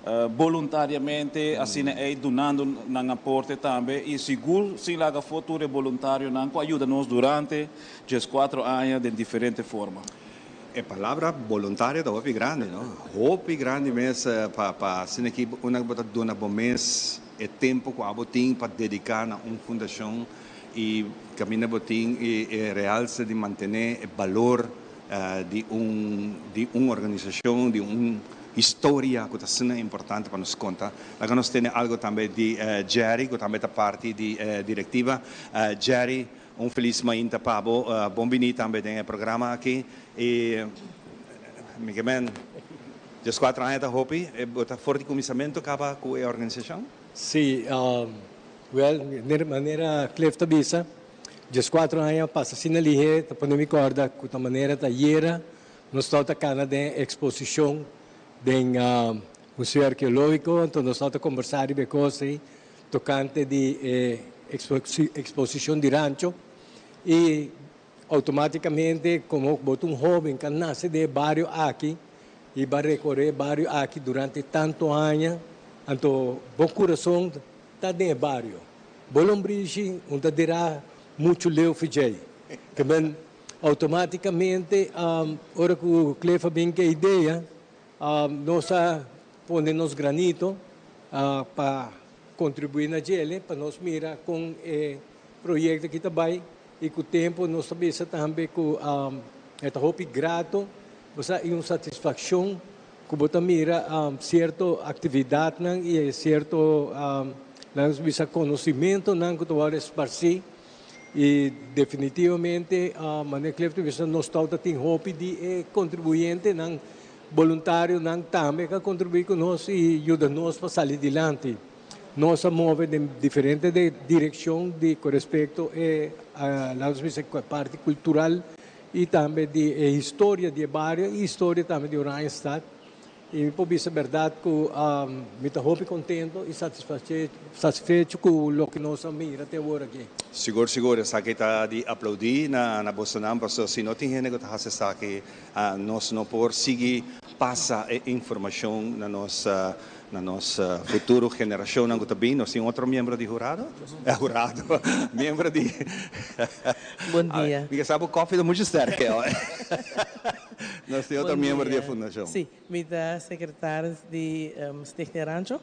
Voluntariamente asina ei dunando nan aporte tambe y sigur sin laga afo tur e boluntarionan cu a yuda nos durante 14 aña den diferente forma. E palabra boluntario ta hopi grandi, no? Hopi grandi mes pa asina aki unda bo ta duna bo mes e tempo cu abo tin pa dedica na un fundacion y caminda bo tin e realce di mantene e balor di un organisacion, di un historia cu ta asina importante pa nos conta. Laga nos tene algo tambe di Jerry, cu tambe ta parti di directiva. Jerry, un feliz mainta pa bo, bon bini tambe den e programa aki. Y mi kiermen, 14 aña ta hopi, bo ta for di cuminsamento caba cu e organisacion? Si, well, manera Cliff ta bisa, 14 aña a pasa asina lihe, ta pone mi corda cu ta manera ta ayera, nos tabata cana den exposicion den Museo Arqueologico, anto nos tabata conversa riba cos tocante di exposicion di Rancho y automaticamente como bo ta un hoben cu nace den bario aki y bay recore bario aki durante tanto aña, anto bo curason ta den bario. Bo lombrishi no ta dera mucho leu for dje. Kiermen automaticamente ora cu Cliff a bin cu idea, nos a pone nos granito pa contribui na dje, pa nos mira cu e proyecto aki tambe y cu tempo nos tambe tambe cu ta hopi grato, bo y un satisfaccion cu bo mira cierto actividad y cierto nos bisa conocimento nan cu ta esparci y definitivamente manera Cliff bisa, nos ta tin hopi di contribuyente nan, voluntario nan tambe cu contribui cu nos y yuda nos pa sali dilanti. Nos a move den diferente direccion di cu respecto a la parti cultural y tambe di historia di bario y historia tambe di Oranjestad. Y mi por bisa berdad cu mi ta hopi contento y satisfecho cu loke nos a mira te awor aki. Sigur, sigur, esaki ta di aplaudi na bosonan, paso si no tin hende cu ta haci esaki, nos no por sigui pasa e informacion na nos futuro generacion cu tambe. Nos tin otro miembro di hurado? Hurado, miembro di Bon dia. Mi sabi koffie ta mucho sterk. Nos tin otro miembro di fundacion. Si, mi ta secretario di Stichting Rancho,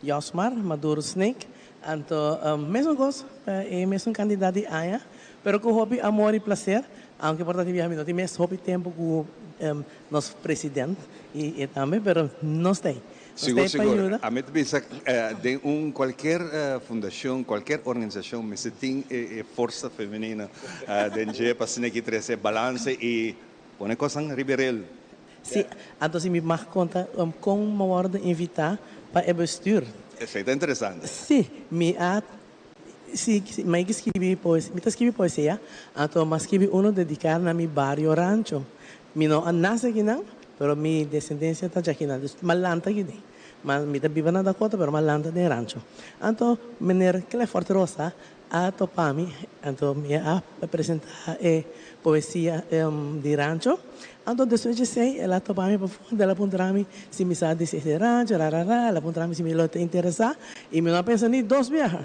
Josmar Maduro Snake. Anto, mesun cos, e mesun cantidad di aña, pero cu hopi amor y placer, aunke por ta mi no tin mes hopi tempo cu nos presidente y tambe, pero nos tin. Sigur, sigur. Ami ta pensa di un cualkier fundacion, cualkier organisacion, mester tin forsa femenino den dje pa asina aki trece balance y pone cos riba rail. Si, anto si mi mag conta con mi wordo invita pa e bestuur. Esey ta interesante. Si, mi a si, si, mi a skirbi poesia, mi ta skirbi poesia, anto m'a skirbi uno dedica na mi bario Rancho. Mi no a nace aki no, pero mi descendencia ta aki no, dus m'a lanta aki den. Ma mi ta biba na Dakota, pero m'a lanta den Rancho. Anto meneer Clifford Rosa a topa mi, anto mi a presenta e poesia di Rancho. Anto despues di esey, el a topa mi pa el a puntra mi si mi sa di Rancho, ra ra ra, el a puntra mi si mi lo ta interesa y mi no a pensa ni dos biaha.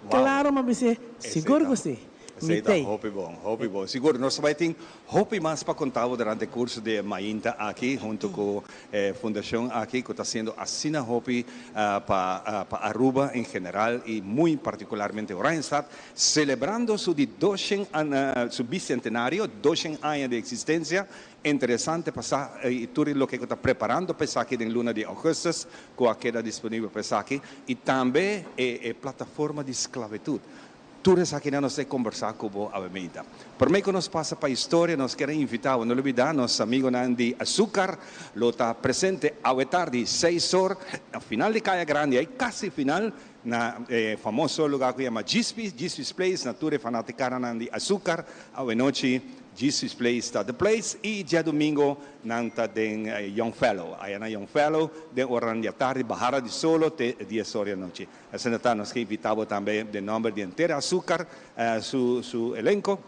Claro, m'a bisa, sigur cu si. Esey ta hopi bon, hopi bon. Sigur, nos bay tin hopi mas pa conta durante e curso di mainta aki, hunto cu e fundacion aki, cu ta haciendo asina hopi pa Aruba en general y muy particularmente Oranjestad, celebrando su di 200, su bicentenario, 200 aña di existencia. Interesante pasa y tur loke ta preparando pa esaki den luna di augustus, cu a keda disponibel pa esaki, y tambe e plataforma di sclavitud. Tur esaki nos ta conversa cu bo awe mainta. Prome cu nos pasa pa historia, nos kier invita, no lubida, nos amigo di Azucar, lo ta presente awe tardi, 6 or, na final di Caya Grandi, ey casi final, na famoso lugar cu yama Gispis, Gispis Place, na tur fanatica di Azucar, awe nochi, Gispis Place ta the place, y diadomingo nan ta den Young Fellow. Aya na Young Fellow, den ora di tardi, bahada di solo, te 10 or di anochi. Asina ta, nos kier invita tambe den nomber di henter Azucar, su elenco,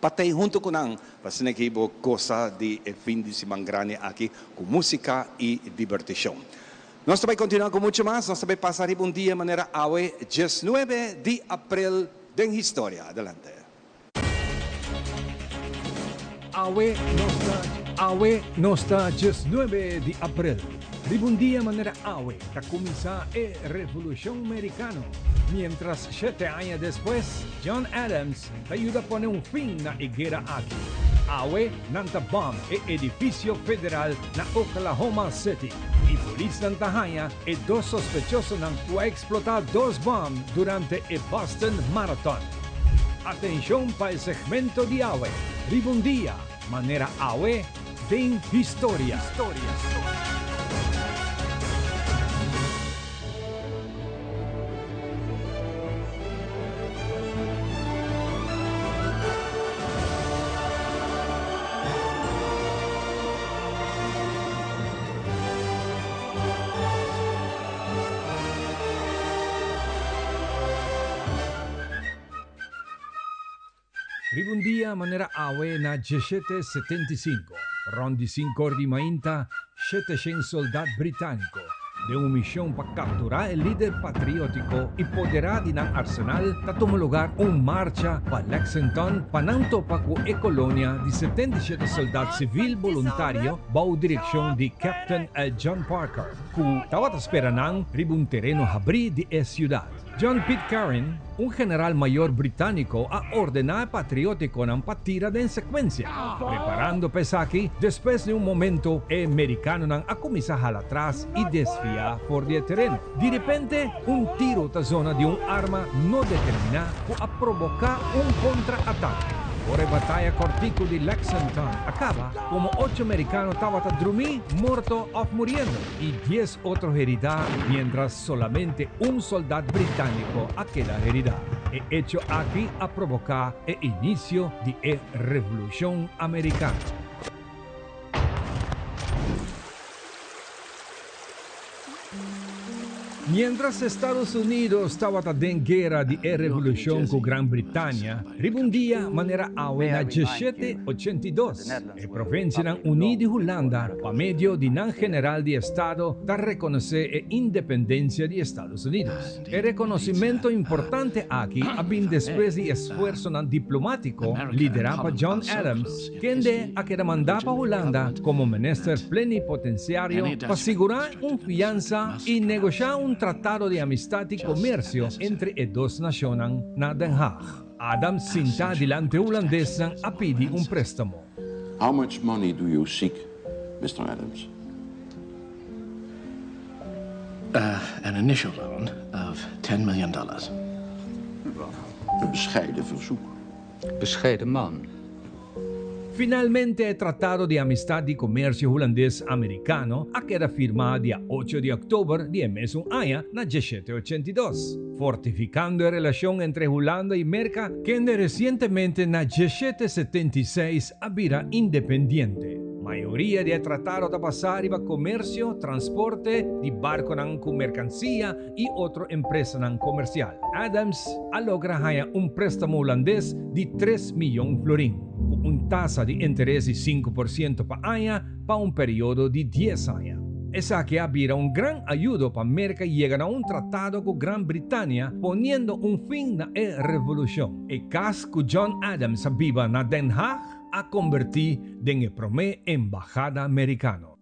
pa ta hunto cu nan, pa asina cu bo gosa di fin di siman grandi aki, cu musica y diberticion. Nos ta bai continua cu mucho mas, nos ta bai pasa riba un dia manera awe diesnuebe di april den historia. Adelante. Awe nos ta Awe nos ta diesnuebe di april. Riba un dia manera awe ta cuminsa e Revolucion Mericano. Mientras shete aña despues John Adams ta yuda pone un fin na e guera aki. Awe nan ta bom e edificio federal na Oklahoma City y polisnan ta haña e dos sospechosonan cu a explota dos bom durante e Boston Marathon. Atencion pa e segmento di awe, riba un dia manera awe den historia. Riba un dia manera awe na diesshete 75, rond di sinkor di mainta, sheteshen soldat britániko, den un mishon pa kapturá e lider patriótiko i poderá di nan arsenal, ta tuma lugar un marcha pa Lexington pa nan topa ku e kolonia di 77 soldat sivil boluntario bou direkshon di Captain John Parker, ku tabata spera nan riba un tereno habrí di e siudat. John Pitcairn, un general mayor britániko, a ordená e patriótikonan pa tira den sekuensia. Preparando pa esaki, despues di un momento e merikanonan a kuminsá hala tras i desviá for di e tereno. Di repente, un tiro ta zona di un arma no determiná ku a proboká un kontra-atake. Ora e bataya kòrtiku di Lexington a kaba, komo ocho merikano tabata drumí, morto òf muriendo, i dies otro heridá, miéntras Solamente un soldat britániko a keda heridá. E echo aki a provoká e inisio di e Revolushon Amerikano. Miéntras Estados Unidos tabata den guera di e revolushon ku Gran Britania, riba un dia manera awe na 1782, E Provincianan Uní di Hulanda, pa medio di nan General di Estado, ta rekonosé e independensia di Estados Unidos. E rekonosimento importante aki a bin despues di esfuersonan diplomátiko liderá pa John Adams, kende a keda mandá pa Hulanda komo minister plenipotensiario pa sigurá un fiansa i negoshá un tratado di amistat i komersio entre e dos nashonnan na Den Haag. Adams sintá dilanti e hulandesnan a pidi un préstamo. How much money do you seek, Mister Adams? An initial loan of ten million dollars. Een bescheiden verzoek. Bescheiden man. Finalmente e Tratado di Amistad di Comercio Hulandes-Americano a keda firma dia ocho di october di e mesun aña na dieshete ochenta i dos, fortificando e relacion entre Hulanda y Merca kende recientemente na 1776 a bira independiente. Mayoria di e tratado ta basa riba comercio, transporte di barconan cu mercancia y otro empresanan comercial. Adams a logra haña un préstamo hulandes di tres miyon florin, ku un tasa di interes di 5% pa aña pa un periodo di dies aña. Esaki a bira un gran ayudo pa Merka yega na un tratado ku Gran Britania poniendo un fin na e revolushon. E kas ku John Adams a biba na Den Haag a kombertí den e promé embahada merikano.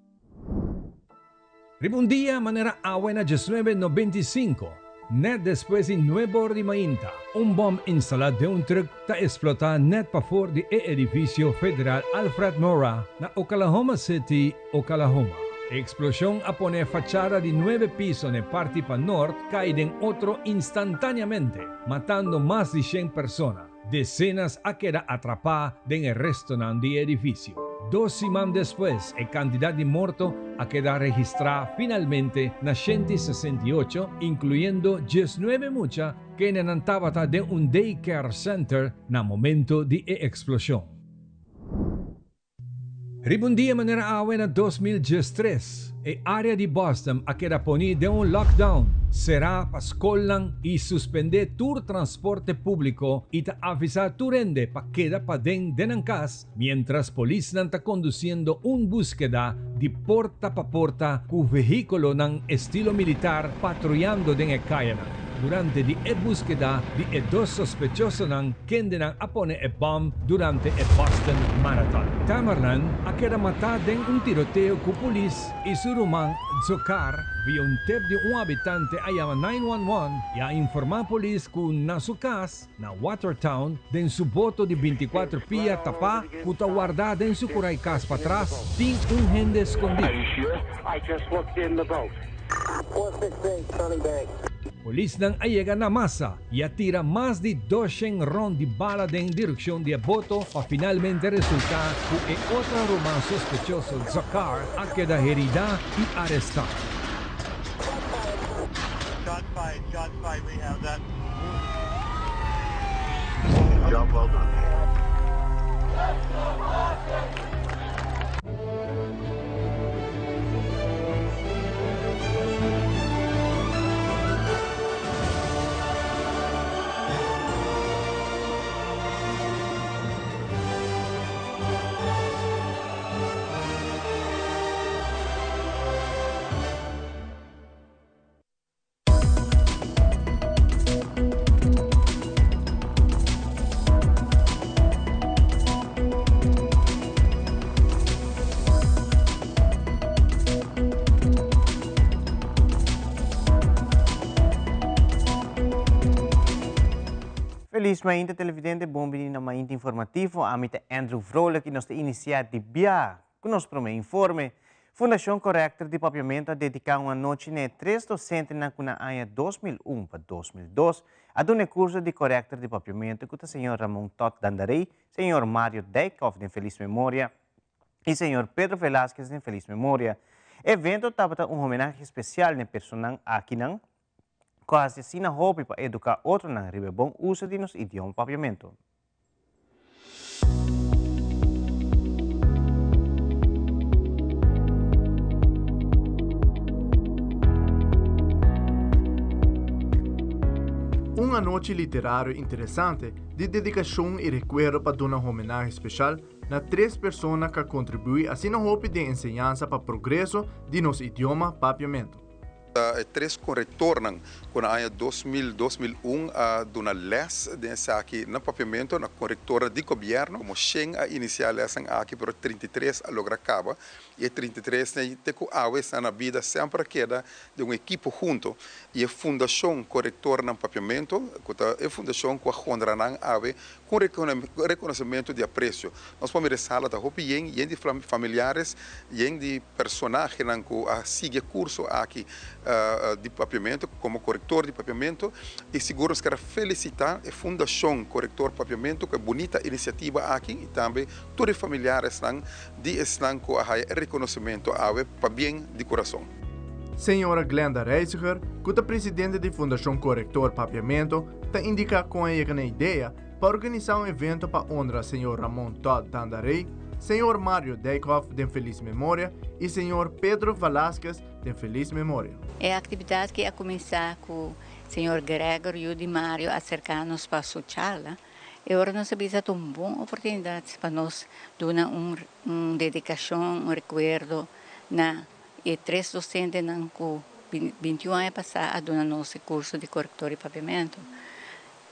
Riba un dia manera awe na 1995, nèt despues di nuebe or di mainta, un bòm instalá den un trùk ta eksplotá nèt pafor di e edifisio federal Alfred Murrah na Oklahoma City, Oklahoma. E eksploshon a pone e fachada di nuebe piso n'e parti pa nort kai den otro instantáneamente, matando mas di shen persona. Decenas a keda atrapá den e restonan di e edifisio. Dos siman despues e kantidat di morto a keda registrá finalmente na 168, inkluyendo 19 mucha kendenan tabata den un day care center na momento di e eksploshon. Riba un dia manera awe na 2013, e área di Boston a keda poni den un lockdown, será pa skolnan i suspendé tur transporte públiko i ta avisá tur hende pa keda paden den nan kas miéntras polisnan ta kondusiendo un búskeda di porta pa porta ku vehíkulonan estilo militar patruyando den e kayanan. Durante di e búskeda di e dos sospechosonan kendenan a pone e bòm durante e Boston Marathon. Tamerlan a keda matá den un tiroteo ku polis i su ruman Dzhokhar via un tep di un habitante a yama 911 i a informá polis ku na su kas na Watertown den su boto di 24 pia tapá ku ta wardá den su kurai kas patras tin un hende skondí. Polisnan a yega na masa i a tira mas di 200 rònt di bala den direkshon di e boto pa finalmente resultá ku e otro ruman sospechoso Dzhokhar a keda heridá i arestá. Feliz mainta televidente, bon bini na Mainta Informativo. Ami ta Andrew Vrolijk y nos ta inicia di bia cu nos prome informe. Fundacion Corrector di Papiamento a dedica un anochi na e tres docentenan cu na aña 2001 pa 2002 a duna e curso di Corrector di Papiamento cu ta señor Ramon Todd Dandaré, señor Mario Dijkhoff den feliz memoria y señor Pedro Velasquez den feliz memoria. E evento tabata un homenahe especial na e personan akinan cu a haci asina hopi pa educa otronan riba e bon uso di nos idioma Papiamento. Un anochi literario interesante di dedikashon i rekuerdo pa duna homenahe speshal na tres persona ku a kontribuí asina hopi den enseñansa pa progreso di nos idioma Papiamentu. Ta e tres korektornan ku na aña 2000, 2001 a duna lès den esaki na Papiamentu na korektornan di gobièrnu. Komo shen a inisiá lèsnan aki pero 33 a logra kaba i e 33 nei te ku awe esnan na bida semper a keda den un ekipo hunto i e Fundashon Korektornan Papiamentu ku ta e fundashon ku a honra nan awe ku un rekonosementu di apresio. Nos por mira e sala ta hopi yen, yen di familiares, yen di personahenan ku a sigui e kurso aki di Papiamentu komo korektor di Papiamentu i sigur nos kier a felisitá e Fundashon Korektor Papiamentu ku e bunita inisiativa aki i tambe tur e familiaresnan di esnan ku a haya e rekonosementu awe pabien di kurason. Señora Glenda Reiziger, ku ta presidente di Fundashon Korektor Papiamentu, ta indiká kon a yega na e idea pa organisá un evento pa honra señor Ramon Todd Dandaré, señor Mario Dijkhoff den felis memoria i señor Pedro Velasquez den felis memoria. E aktividat ki a kuminsá ku señor Gregor yu di Mario a serká nos pa su charla, e ora nos a bisa ta un bon oportunidat pa nos duna un un dedikashon, un rekuerdo na e tres dosentenan ku 21 aña pasá a duna nos e kurso di korektor di papiamentu.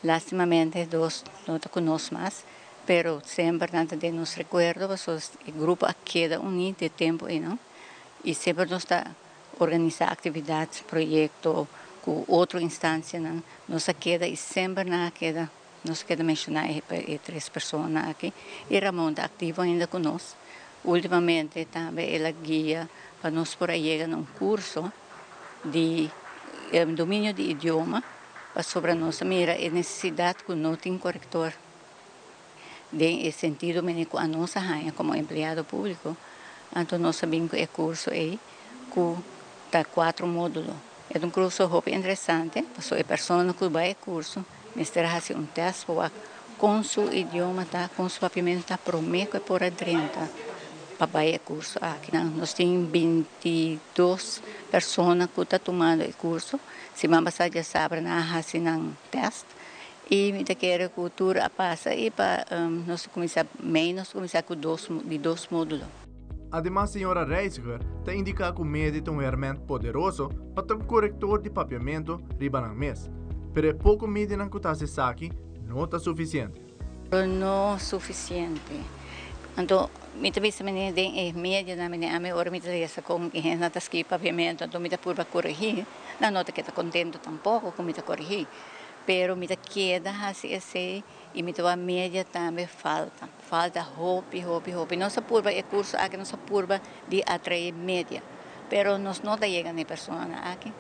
Lastimamente dos no ta ku nos mas, pero semper nan ta den nos rekuerdo pasobra e grupo a keda uní di e tempu einan i semper nos ta organisá aktividat, proyekto ku otro instansianan. Nos a keda i semper nan a keda, nos a keda menshoná e tres personanan aki i Ramon ta aktivo ainda ku nos. Ultimamente tambe el a guia pa nos por a yega na un kurso di dominio di idioma pasobra nos a mira e nesesidat ku no tin korektor den e sentido mene ku anos a haña komo empleado públiko. Anto nos a bin ku e kurso ei ku ta kuatro módulo. E ta un kurso hopi interesante pasobra e persona ku bai e kurso mester a hasi un tèst pa wak kon su idioma ta, kon su papiamentu ta promé ku e por a drenta. pa bai e kurso aki. Nos tin 22 persona ku ta tumando e kurso. Siman pasá djasabra nan a hasi nan tèst i mi ta kere ku tur a pasa i pa nos kuminsá mei nos kuminsá ku dos di dos módulo. Ademas señora Reiziger ta indiká ku media ta un hèrmènt poderoso pa ta un korektor di papiamentu riba nan mes, pero e poko medianan ku ta hasi esaki no ta sufisiente. No sufisiente. Anto mi ta bisa mene den e medianan mene ami ora mi ta lesa kon e hendenan ta skibi papiamentu anto mi ta purba koregí, nan no ta keda kontento tampoko ku mi ta koregí, pero mi ta keda hasi esei i mi ta wak media tambe falta. Falta hopi, hopi, hopi. Nos a purba e curso aki, nos a purba di atrae media, pero nos no ta yega na e personanan aki.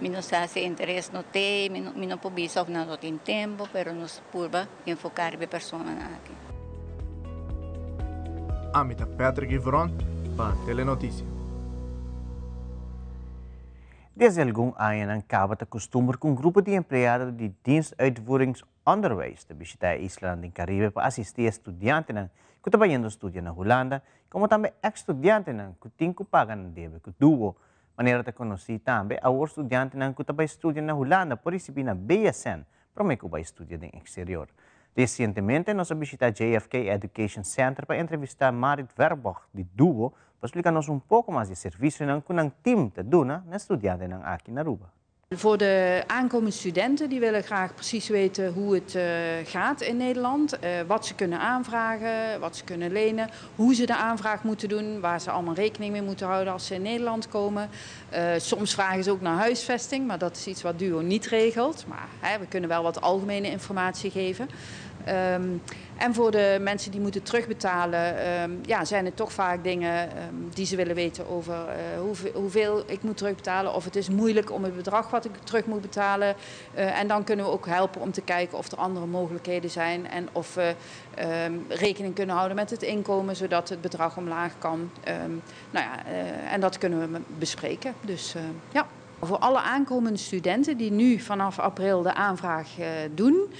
Mi no sa si e interes no t'ey, mi no, mi no por bisa of nan no tin tempo, pero nos purba enfoca riba e personanan aki. Ami ta Patrick Yvron pa Telenoticia. Desde algun añanan caba ta custumber cu un grupo di empleado di Dienst Uitvoerings Onderwijs ta bishita e islanan den Caribe pa asisti e studiantenan cu ta bayendo studia na Hulanda, como tambe ex studiantenan cu tin cu paga nan debe cu duo. Manera ta conoci tambe, awor studiantenan cu ta bay studia na Hulanda por ricibi na BSN prome cu bay studia den exterior. Recientemente nos a bishita JFK Education Center pa entrevista Marit Verbogt di duo pa splica nos un poco mas di e servicionan cu nan team ta duna na e studiantenan aki na Aruba. Voor de aankomende studenten die willen graag precies weten hoe het gaat in Nederland, wat ze kunnen aanvragen, wat ze kunnen lenen, hoe ze de aanvraag moeten doen, waar ze allemaal rekening mee moeten houden als ze in Nederland komen. Soms vragen ze ook naar huisvesting, maar dat is iets wat Duo niet regelt. Maar hè, we kunnen wel wat algemene informatie geven. En voor de mensen die moeten terugbetalen, ja, zijn het toch vaak dingen die ze willen weten over hoeveel ik moet terugbetalen. Of het is moeilijk om het bedrag wat ik terug moet betalen. En dan kunnen we ook helpen om te kijken of er andere mogelijkheden zijn. En of we rekening kunnen houden met het inkomen, zodat het bedrag omlaag kan. Nou ja, en dat kunnen we bespreken. Dus ja. Voor alle aankomende studenten die nu vanaf april de aanvraag doen,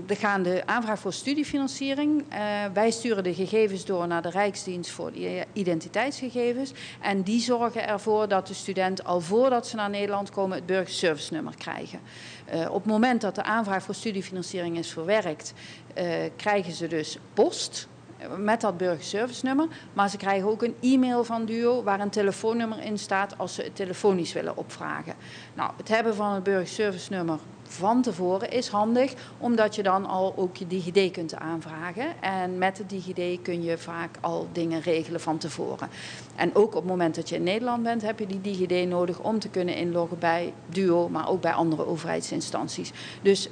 de gaan de aanvraag voor studiefinanciering. Wij sturen de gegevens door naar de Rijksdienst voor de identiteitsgegevens. En die zorgen ervoor dat de student al voordat ze naar Nederland komen het burgerservice nummer krijgen. Op het moment dat de aanvraag voor studiefinanciering is verwerkt, krijgen ze dus post met dat burgerservice nummer. Maar ze krijgen ook een e-mail van Duo waar een telefoonnummer in staat als ze het telefonisch willen opvragen. Nou, het hebben van het burgerservice nummer van tevoren is handig, omdat je dan al ook je DigiD kunt aanvragen. En met de DigiD kun je vaak al dingen regelen van tevoren. En ook op het moment dat je in Nederland bent, heb je die DigiD nodig om te kunnen inloggen bij Duo, maar ook bij andere overheidsinstanties. Dus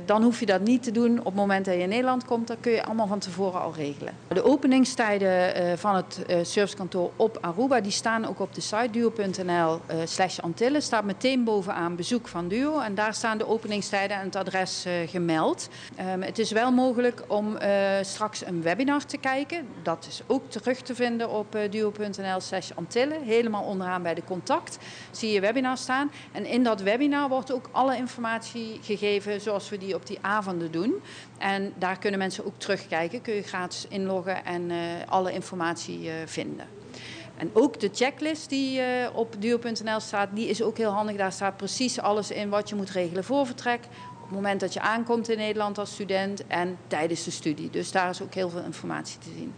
dan hoef je dat niet te doen op het moment dat je in Nederland komt. Dat kun je allemaal van tevoren al regelen. De openingstijden van het servicekantoor op Aruba, die staan ook op de site duo punt N L slash Antillen. Staat meteen bovenaan bezoek van Duo en daar staan de openingstijden en het adres gemeld. Het is wel mogelijk om straks een webinar te kijken. Dat is ook terug te vinden op duo punt N L slash Antillen. Helemaal onderaan bij de contact zie je webinar staan. En in dat webinar wordt ook alle informatie gegeven zoals we die op die avonden doen. En daar kunnen mensen ook terugkijken. Kun je gratis inloggen en alle informatie vinden. En ook de checklist die op duo punt N L staat, die is ook heel handig. Daar staat precies alles in wat je moet regelen voor vertrek. Op het moment dat je aankomt in Nederland als student en tijdens de studie. Dus daar is ook heel veel informatie te zien.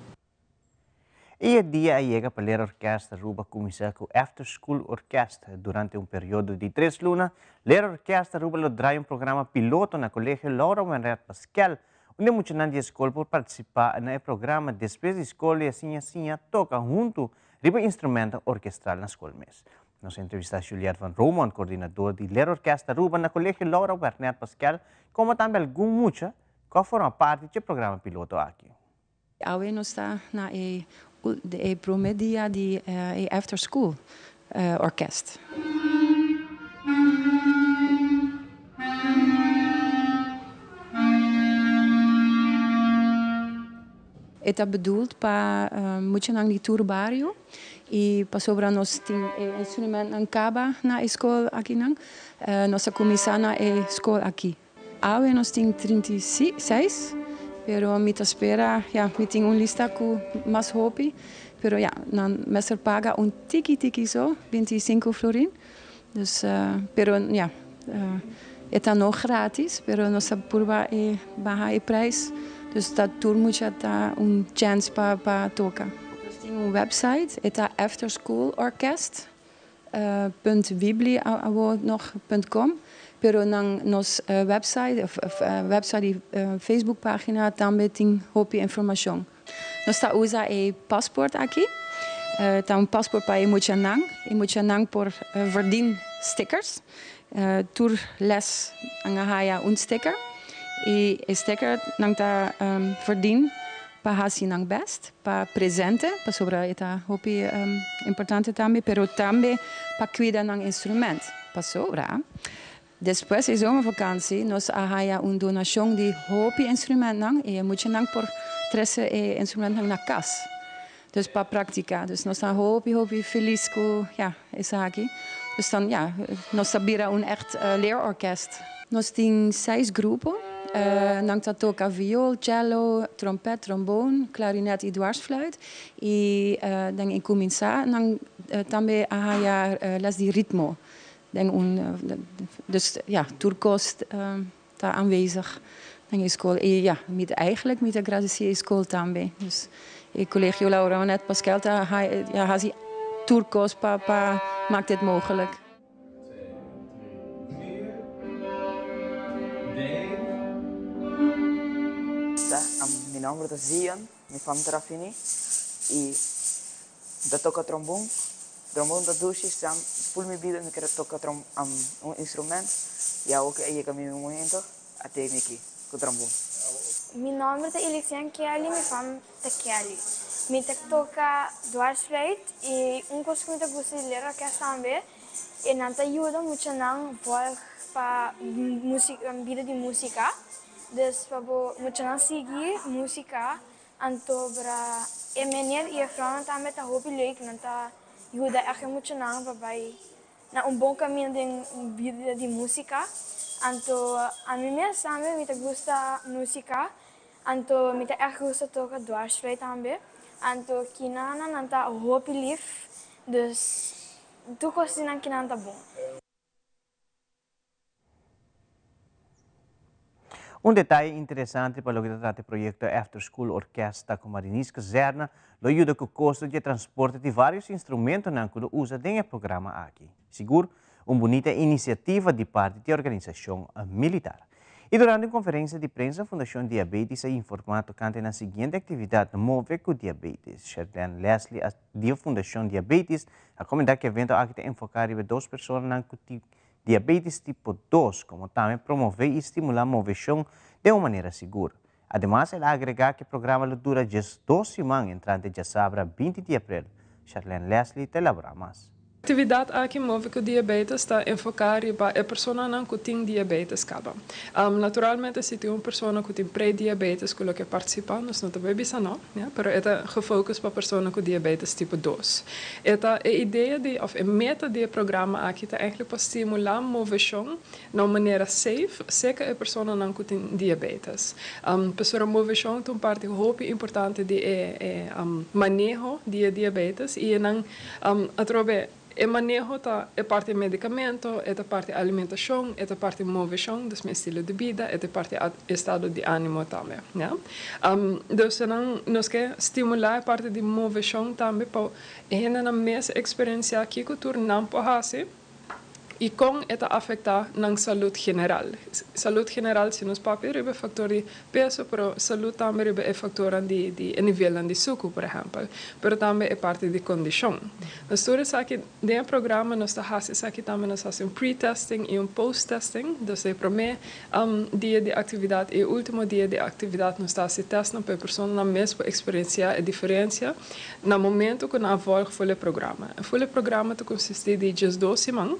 E dia a yega pa Leerorkest Aruba cuminsa cu After School Orkest. Durante un periodo di 3 luna, Leerorkest Aruba lo draai un programa piloto na Colegio Laura Wenred Paskel, unda muchanan di e scol por participa na e programa despues di scol y asina siña toca hunto riba instrumento orkestral na scol mes. Nos a entrevista Juliette van Romondt, coordinador di Leerorkest Aruba na Colegio Laura Wernet Paskel, como tambe algun mucha cu a forma parti dje programa piloto aki. Awe nos ta na e prome dia di e After School Orkest. E ta bedoeld pa muchanan di tur bario y pasobra nos tin e instrumentnan caba na e scol akinan, nos a cuminsa na e scol aki. Awe nos tin 36. Pero mi ta spera, ya, mi tin un lista ku mas hopi, pero ya, nan mester paga un tiki tiki so, 25 florin. Dus, pero ya, e ta no gratis, pero nos ta purba e baha e prijs. Dus ta tur mucha ta un chance pa toka. Nos tin un website, e ta afterschoolorkest punt weebly awo nog punt com, pero nan nos website of website di Facebook pagina tambe tin hopi informacion. Nos ta usa e paspoort aki, ta un paspoort pa e muchanan, e muchanan por verdien stickers, tur les nan a haya un sticker y e sticker nan ta verdien pa haci nan best, pa presente, pasobra e ta hopi importante tambe, pero tambe pa cuida nan instrument, pasobra despues e zomervakantie nos a haya un donacion di hopi instrumentnan y e muchanan por trece e instrumentnan na cas, dus pa practica. Dus nos ta hopi hopi feliz cu, ja, esaki. Dus dan, ja, nos ta bira un echt leerorkest. Nos tin seis grupo. Nan ta toca viool, cello, trompet, trombone, klarinet y dwarsfluit. Y den e cuminsa nan tambe a haya les di ritmo. Den un, dus ja, tur cos ta aanwezig den e scol. Y ja, mi ta eigenlijk mi ta agradeci e scol tambe. Dus e Colegio Laura Anette Paskel ta ja, haci tur cos pa maak dit mogelijk. Mi nomber ta Zion, mi fam ta Rafini y mi ta toca trombon. Trombon ta dushi, sam ful mi bida mi kere toca un instrument y awo ke a yega mi momento a tene mi aki cu trombon. Mi nomber ta Elixian Kelly, mi fam ta Kelly. Mi ta toca dwarsfluit y un cos cu mi ta gusta di leer orkest tambe e nan ta yuda muchanan volg pa bida di musica. Dus pa bo muchanan sigui musica anto bra e meneer y juffrouwnan tambe ta hopi leuk nan ta yuda echt e muchanan pa bay na un bon camino den bida di musica anto ami mes tambe mi ta gusta musica anto mi ta echt gusta toca dwarsfluit tambe anto kinana nan ta hopi lief dus tur cos di nan kinan ta bon. Un detaye interesante pa loke ta trata e proyekto After School Orkesta ku Mariniers Kazerne lo yuda ku kosto di e transporte di vários instrumentonan ku lo usa den e programa aki. Sigur un bunita inisiativa di parti di e organisashon militar. I durante un konferensia di prensa Fundashon Diabetes a informá tokante nan siguiente aktividat Move ku Diabetes. Sherlene Leslie di Fundashon Diabetes a komentá ku e evento aki ta enfoká riba e dos personanan ku tin diabetes tipo dos, komo tambe promové i stimulá moveshon den un manera sigur. Ademas el a agregá ku e programa lo dura 12 siman entrante djasabra 20 di aprel. Sharlene Leslie ta elaborá mas. Aktividat aki Move ku Diabetes ta enfoká riba e personanan ku tin diabetes kaba. Naturalmente si tin un persona ku tin prediabetes ku lo ke partisipá nos no ta bai bisa no, ya, pero e ta gefocus pa persona ku diabetes tipo dos. E ta e idea di òf e meta di e programa aki ta eigenlijk pa stimulá moveshon na un manera safe serka e personanan ku tin diabetes. Pasobra moveshon ta un parti hopi importante di e e maneho di e diabetes i e nan Atrobe, e maneho ta e parti medicamento, e ta parti alimentacion, e ta parti movecion, dus mi estilo di bida, e ta parti estado di animo tambe, ya. Dus nan nos ke stimula e parti di movecion tambe pa e hendenan mes experiencia kico tur nan por haci. I kon e ta afektá nan salud general. Salud general si nos papia riba e faktor di peso, pero salud tambe riba e faktornan di di e nivelnan di suku por ehèmpel, pero tambe e parti di kondishon. Nos tur esaki den e programa nos ta hasi esaki tambe nos hasi un pre-testing i un post-testing, dus e promé dia di aktividat i e último dia di aktividat nos ta hasi tèstnan pa e personanan mes por eksperensiá e diferensia Na momento ku nan a volg ful e programa. Ful e programa ta konsistí di 12 siman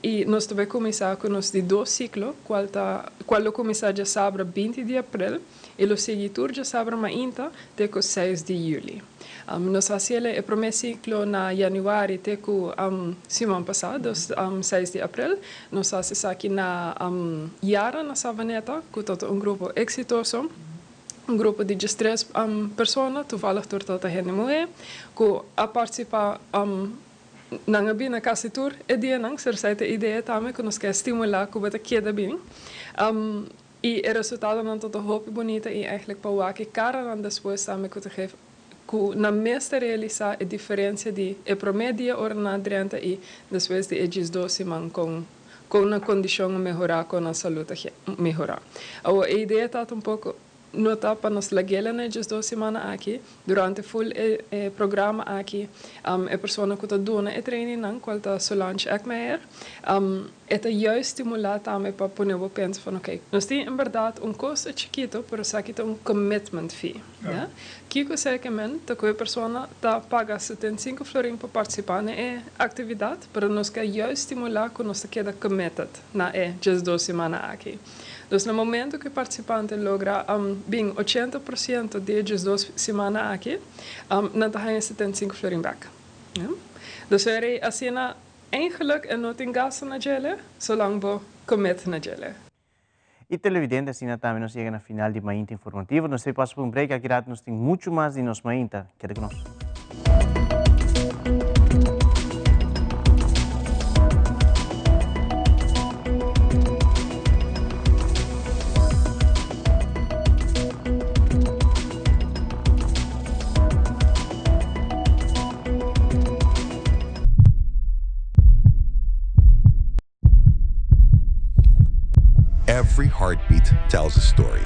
i nos ta bai kuminsá ku nos di dos siklo kual ta kual lo kuminsá djasabra 20 di aprel i lo sigui tur djasabra mainta te ku 6 di yüli. Nos hasi el e promé siklo na yanüari te ku siman pasá, dus 6 di aprel. Nos hasi esaki na Yara na Savaneta ku ta un grupo eksitoso. Un grupo di diestres persona, toevallig tur tabata hende muhé, ku a partisipá. Nan a bini na kasi tur e dianan, ser esei ta e idea tambe ku nos ke stimulá ku bo ta keda bini. I e resultadonan ta ta hopi bunita i eigenlijk pa wak e karanan despues tambe ku ta geef ku nan mes ta realisá e diferensia di e promé dia ora nan a drenta i despues di e diesdos siman kon kon nan kondishon a mehorá, kon nan salud a mehorá. Awor e idea ta ta un poko No ta pa nos lag'el na e diesdos simana aki. Durante ful e e programa aki, e persona ku ta duna e trainingnan, kual ta Solange Eckmeijer, e ta juist stimulá tambe pa pone bo pensa van oké, nos tin en bèrdat un kosto chikito, pero esaki ta un commitment fee. Ya. Kiko esei ke men? Ta ku e persona ta paga 75 florin pa partisipá na e aktividat, pero nos ke juist stimulá ku nos ta keda committed na e diesdos simana aki. Dus na momento ku e partisipante logra bin 80% di e 12 simana aki, nan ta haña 75 florin bèk. Dus weri asina eigenlijk e no tin gasto na djele, solang bo commit na djele. Y televidente asina tambe nos yega na final di Mainta Informativo. Nos ta pasa pa un break, aki rato nos tin mucho mas di nos Mainta. Keda ku nos. Every heartbeat tells a story.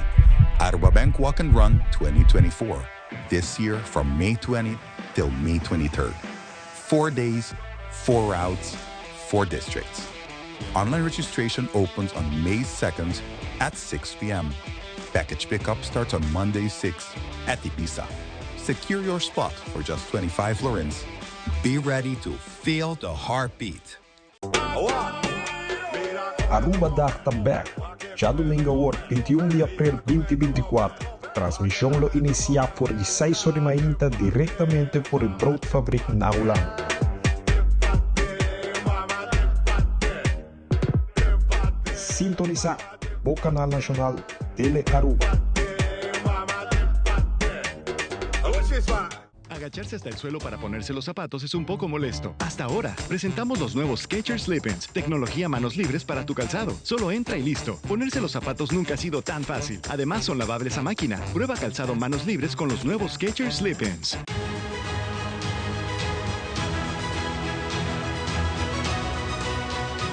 Aruba Bank Walk and Run 2024. This year from May 20 till May 23rd. Four days, four routes, four districts. Online registration opens on May 2nd at 6 p.m. Package pickup starts on Monday 6 at Ibiza. Secure your spot for just 25 florins. Be ready to feel the heartbeat. Arubadag ta bek! Djadumingu awor 21 di april 2024, transmision lo inicia for di seis or di mainta directamente for di Broodfabriek na Hulanda. Sintonisa bo canal nacional Tele Aruba. Agacharse hasta el suelo para ponerse los zapatos es un poco molesto. Hasta ahora, presentamos los nuevos Skechers Slip-ins, tecnología manos libres para tu calzado. Solo entra y listo. Ponerse los zapatos nunca ha sido tan fácil. Además, son lavables a máquina. Prueba calzado manos libres con los nuevos Skechers Slip-ins.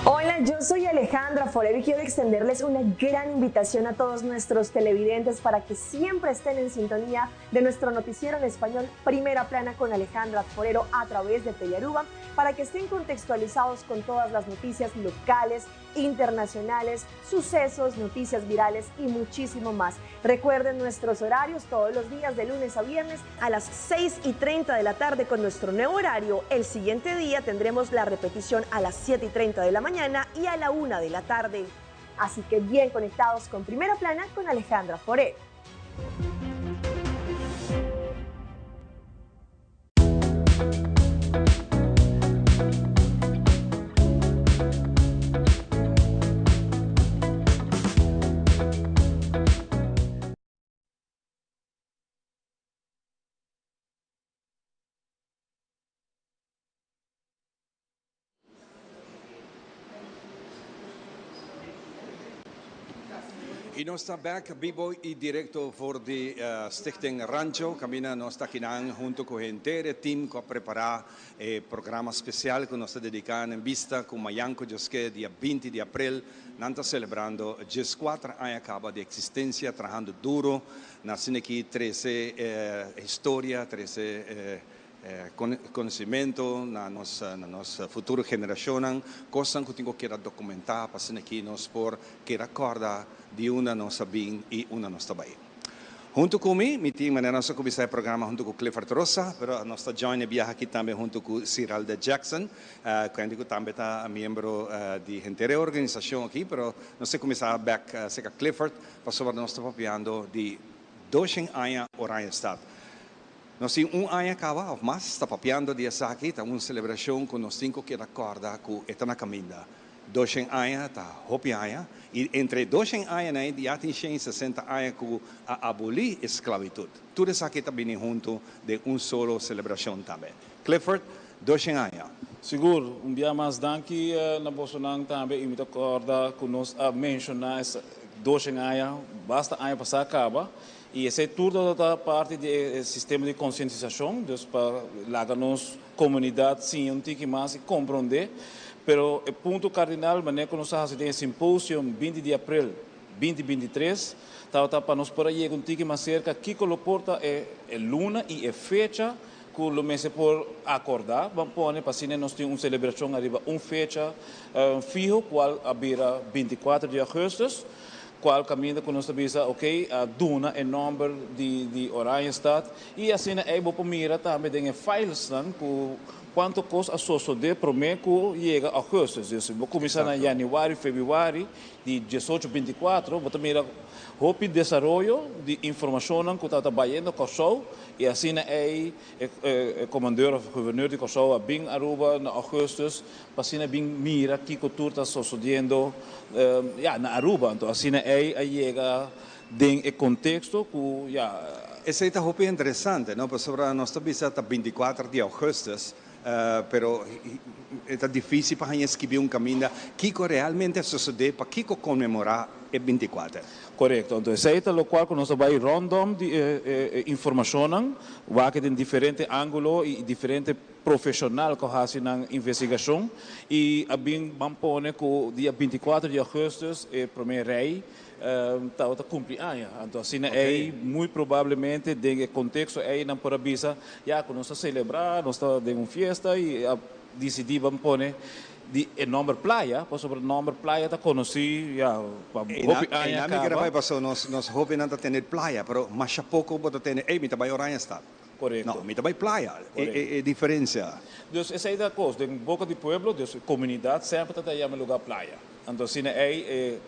Hola, yo soy Alejandra Forero y quiero extenderles una gran invitación a todos nuestros televidentes para que siempre estén en sintonía de nuestro noticiero en español Primera Plana con Alejandra Forero a través de Telearuba para que estén contextualizados con todas las noticias locales, internacionales, sucesos, noticias virales y muchísimo más. Recuerden nuestros horarios todos los días de lunes a viernes a las 6 y 30 de la tarde con nuestro nuevo horario. El siguiente día tendremos la repetición a las 7 y 30 de la mañana y a la 1 de la tarde. Así que bien conectados con Primera Plana con Alejandra Forero. Y nos ta bek bibo y directo for di Stichting Rancho, caminda nos ta akinan hunto cu henter e team cu a prepara e programa special cu nos ta dedica en bista cu mayan cu Dios ke dia 20 di april nan ta celebrando 14 aña caba di existencia trahando duro na asina aki trece historia, trece Conocimento na nos na nos futuro generacionnan, cosnan cu tin cu keda documenta pa asina aki nos por keda corda di unda nos a bin y unda nos ta bay. Hunto cu mi, mi tin manera nos a cuminsa e programa hunto cu Clifford Rosa, pero nos ta join e biaha aki tambe hunto cu Siralda Jackson, kende cu tambe ta miembro di henter e organisacion aki, pero nos ta cuminsa bek cerca Clifford pasobra nos ta papiando di doshen aña Oranjestad. Nos tin un aña caba of mas ta papiando di esaki, ta un celebracion cu nos tin cu keda corda cu e ta na caminda. 200 aña ta hopi aña, i entre 200 añanan ya tin 160 aña ku a abolí esklabitut. Tur esaki ta bini huntu den un solo selebrashon tambe. Clifford, 200 aña. Sigur, un bia mas danki na bosonan tambe i mi ta kòrda ku nos a menshoná es 200 aña basta aña pasá kaba i esei tur tabata parti di e sistema di konsientisashon, dus pa laga nos komunidat siña un tiki mas i komprondé. Pero e punto kardinal manera ku nos a hasi den e simposium 20 di aprel 2023 tabata pa nos por a yega un tiki mas serka kiko lo por ta e luna i e fecha ku lo mester por akordá. Ban pone pa asina nos tin un selebrashon ariba un fecha fiho kual a bira 24 di augustus, kual kaminda ku nos ta bisa ok a duna e nòmber di Oranjestad i asina ei bo por mira tambe den e filesnan ku kuantu kos a sosodé promé ku yega augustus. Dus bo kuminsá na yanüari, febrüari di 18 24 bo ta mira hopi desaroyo di informashonnan ku tabata bayendo Kòrsou i asina ei e komandeur òf guverneur di Kòrsou a bin Aruba na augustus pa asina bin mira kiko tur ta sosodiendo ya na Aruba. Anto asina ei a yega den e konteksto ku ya. Esei ta hopi interesante, no? Pasobra nos ta bisa ta 24 di augustus, pero e ta difísil pa haña skibí un kaminda kiko realmente a sosodé, pakiko konmemorá e 24. Korekto. Anto esei ta lokual ku nos ta bai rondom di e informashonnan, wak den diferente ángulo i diferente profeshonal ku hasi nan investigashon i a bin ban pone ku dia 24 di augustus e promé rei tabata kumpli aña. Anto asina ei muy probablemente den e konteksto ei nan por a bisa ya ku nos ta selebrá, nos ta den un fiesta i a disidí ban pone di e nòmber Playa pasobra nòmber Playa ta konosí ya pa hopi aña Einan mi kere kaba. bai paso nos hóbennan ta tene playa pero masha poko bo ta tene ey mi ta bai Oranjestad. Korekto. No, mi ta bai playa. E diferensia. Dus esei ta kos den boka di pueblo, dus komunidat semper ta ta yama e lugá playa. Anto asina ei e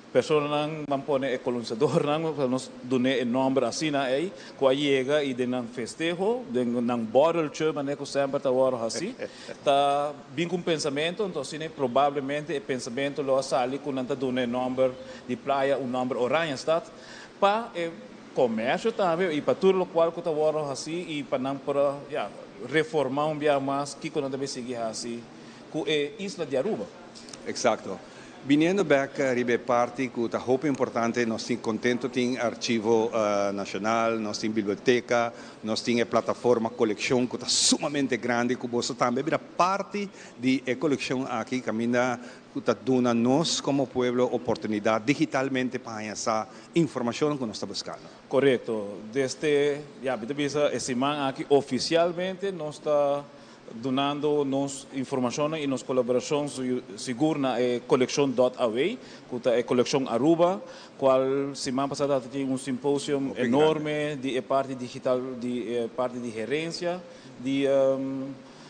personanan ban pone e kolonisadornan pa nos dun'é e nòmber asina ei ku a yega i den nan festeho, den nan bòreltje manera ku semper ta wòrdu hasí, ta bin ku un pensamentu. Anto asina ei probablemente e pensamentu lo a sali ku nan ta duna e nòmber di playa un nòmber Oranjestad pa e komersio tambe i pa tur lokual ku ta wòrdu hasí i pa nan por a ya reformá un bia mas kiko nan ta bay sigui hasi ku e isla di Aruba. Eksakto. Biniendo bèk riba e parti ku ta hopi importante, nos tin kontento tin Archivo Nashonal, nos tin biblioteka, nos tin e plataforma kolekshon ku ta sumamente grandi ku boso tambe bira parti di e kolekshon aki kaminda ku ta duna nos komo pueblo oportunidat digitalmente pa haña sa informashonnan ku nos ta buskando. Korekto. Desde, ya, mi ta bisa e siman aki ofisialmente nos ta dunando nos informashonnan i nos kolaborashon sigur na e kolekshon dòt aw, ku ta e kolekshon Aruba, kual siman pasá tabata tin un simposium enorme di e parti digital, di e parti di herensia di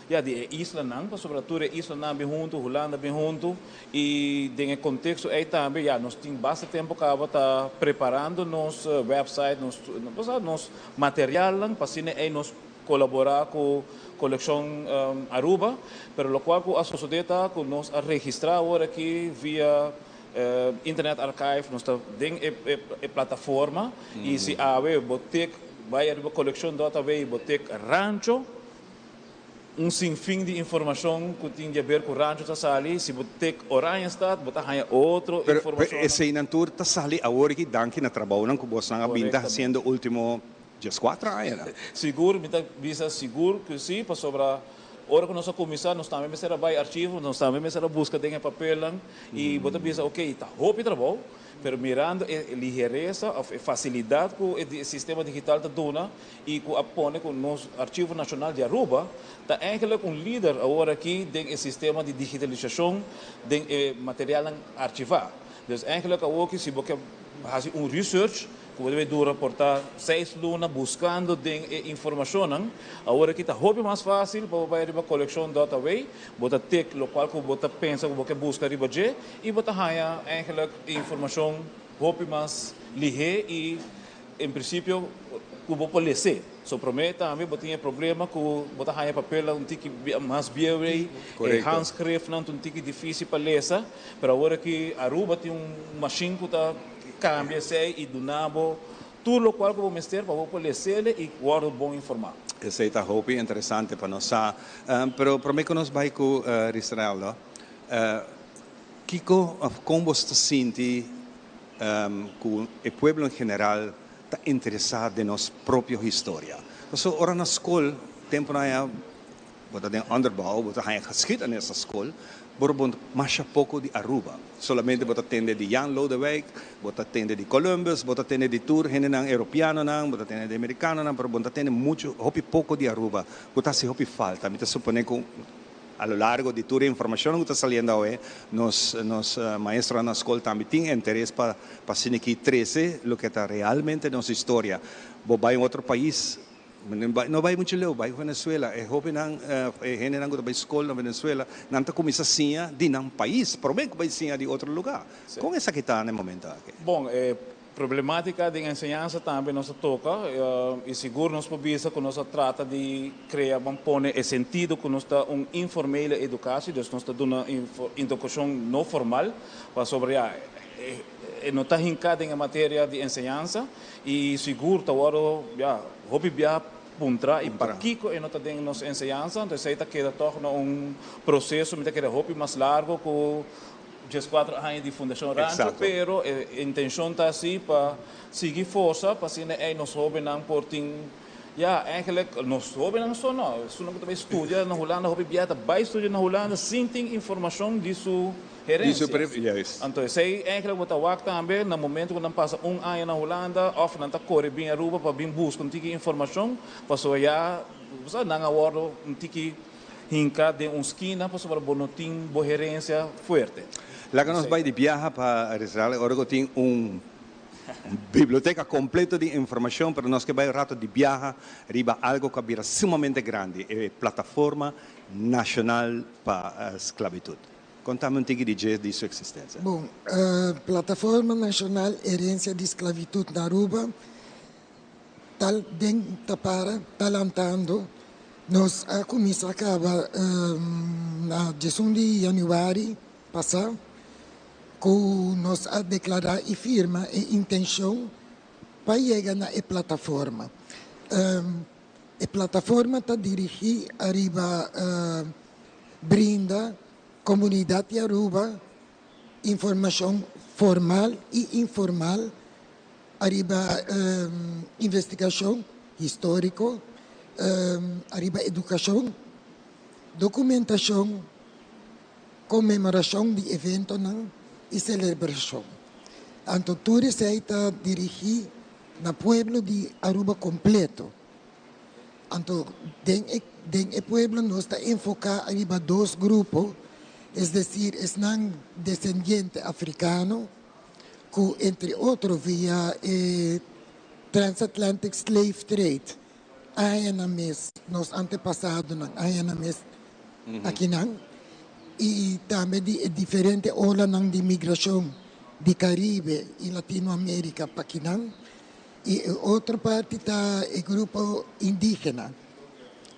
ya di e islanan, pasobra tur e islanan a bin huntu, Hulanda a bin huntu i den e konteksto ei tambe ya nos tin basta tempu kaba ta preparando nos wèpsait, nos nos materialnan pa asina ei nos Kolaborá ku Kolekshon Aruba, pero lokual ku a sosodé ta ku nos a registrá awor aki via Internet Archive, nos ta den e plataforma i si awe bo tek bai ariba kolekshon dòt awe i bo tek rancho, un sinfin di informashon ku tin di aber ku rancho ta sali, si bo tek Oranjestad bo ta haña otro Pero informashonnan. eseinan tur ta sali awor aki danki na trabounan ku bosnan a bin ta hasiendo último 14 aña. Sigur, mi ta bisa sigur ku si, pasobra ora ku nos a kuminsá nos tambe mester a bai archivo, nos tambe mester a buska den e papelnan i bo ta bisa oke, ta hopi trabou, pero mirando e liheresa òf e fasilidat ku e sistema digital ta duna i ku a pone ku nos Archivo Nashonal di Aruba ta eigenlijk un lider awor aki den e sistema di digitalisashon den e materialnan archivá. Dus eigenlijk awor ki si bo ke hasi un research ku bo debe dura por ta seis luna buskando den e informashonnan, awor aki ta hopi mas fásil pa bo bai riba kolekshon dòt away, bo ta tik lokual ku bo ta pensa ku bo ke buska riba dje i bo ta haña eigenlijk e informashon hopi mas lihé i en prinsipio. ku bo por les'é. So promé tambe bo tin e problema ku bo ta haña papelnan un tiki mas bieu ei, e handschriftnan ta un tiki difísil pa lesa, pero awor aki Aruba tin un mashin ku ta kambia esei i duna bo tur lokual ku bo mester pa bo por les'el i wòrdu bon informá. Esei ta hopi interesante pa nos sa. Pero promé ku nos bai ku Risrelda, kiko òf kon bo ta sinti ku e pueblo en general ta interesá den nos propio historia. Pasobra ora na skol, tempunan aya bo ta den onderbouw, bo ta haña geschiedenis na skol, bo ta masha poko di Aruba. Solamente bo ta tende di Jan Lodewijk, bo ta tende di Columbus, bo ta tende di tur hendenan europeanonan, bo ta tende di amerikanonan, pero bo no ta tende muchu, hopi poko di Aruba, ku ta hasi hopi falta. Mi ta supone ku A lo largo di tur e informashonnan ku ta saliendo awe, nos nos maestronan na skol tambe tin interes pa pa asina ki trese loke ta realmente nos historia. Bo bai un otro pais, no bai muchu leu, bai Venezuela, e hobennan, e hendenan ku ta bai skol na Venezuela, nan ta kuminsá siña di nan pais promé ku bai siña di otro lugá. Kon esaki ta na e momento aki? Bon, e Problematica den enseñansa tambe nos a toca y sigur nos por bisa cu nos a trata di crea, ban pone e sentido cu nos ta un informele educatie, dus nos ta duna educacion no formal, pasobra ya e no ta hinca den e materia di enseñansa y sigur ta wordo ya hopi bia puntra y pakico e no ta den nos enseñansa, entonces esey ta keda toch na un proceso mi ta kere hopi mas largo cu 14 aña di Fundashon Rancho, pero e intenshon ta si pa sigui forsa pa asina ei nos hóbennan por tin, ya, eigenlijk nos hóbennan so no, esunnan ku ta bai studia na Hulanda hopi bia ta bai studia na Hulanda sin tin informashon di su herensia. Anto esei eigenlijk bo ta wak tambe na momento ku nan pasa un aña na Hulanda òf nan ta kore bin Aruba pa bin buska un tiki informashon pasobra ya nan a wòrdu un tiki Hinka den un skina pasobra bo no tin bo herensia fuerte. Laga nos bai di biaha pa Israel ora ku tin un biblioteka kompleto di informashon, pero nos ke bai un rato di biaha riba algo ku a bira sumamente grandi, e Plataforma Nashonal pa Sklabitut. Kontami un tiki di dje di su eksistensia. Bon, Plataforma Nashonal Herensia di Sklabitut na Aruba Tal den ta para ta lantando. Nos a cuminsa caba na diesun di januari pasa cu nos a declara y firma e intencion pa yega na e plataforma. E plataforma ta dirigi ariba brinda comunidad di Aruba informacion formal y informal Ariba investigashon históriko, ariba edukashon, dokumentashon, konmemorashon di eventonan i selebrashon. Anto tur esei ta dirigí na pueblo di Aruba kompleto. Anto den e den e pueblo nos ta enfoká ariba dos grupo, es desir esnan desendiente afrikano, ku entre otro via e Transatlantic Slave Trade a haña nan mes, nos antepasadonan a haña nan mes akinan, i tambe di e diferente olanan di migrashon di Karibe i Latinoamerika pa akinan. I e otro parti ta e grupo indígena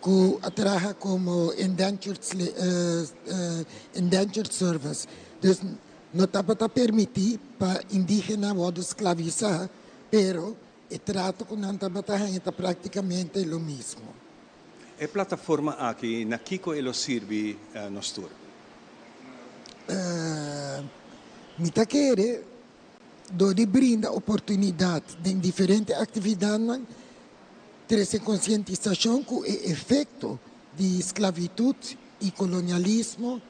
ku a traha komo indentured indentured servants. Dus No tabata permití pa indígena wòrdu sklavisá, pero e trato ku nan tabata haña ta práktikamente lo mismo. E plataforma aki na kiko e lo sirbi nos tur? Mi ta kere dor di brinda oportunidat den diferente aktividatnan, trese konsientisashon ku e efekto di sklavitut i kolonialismo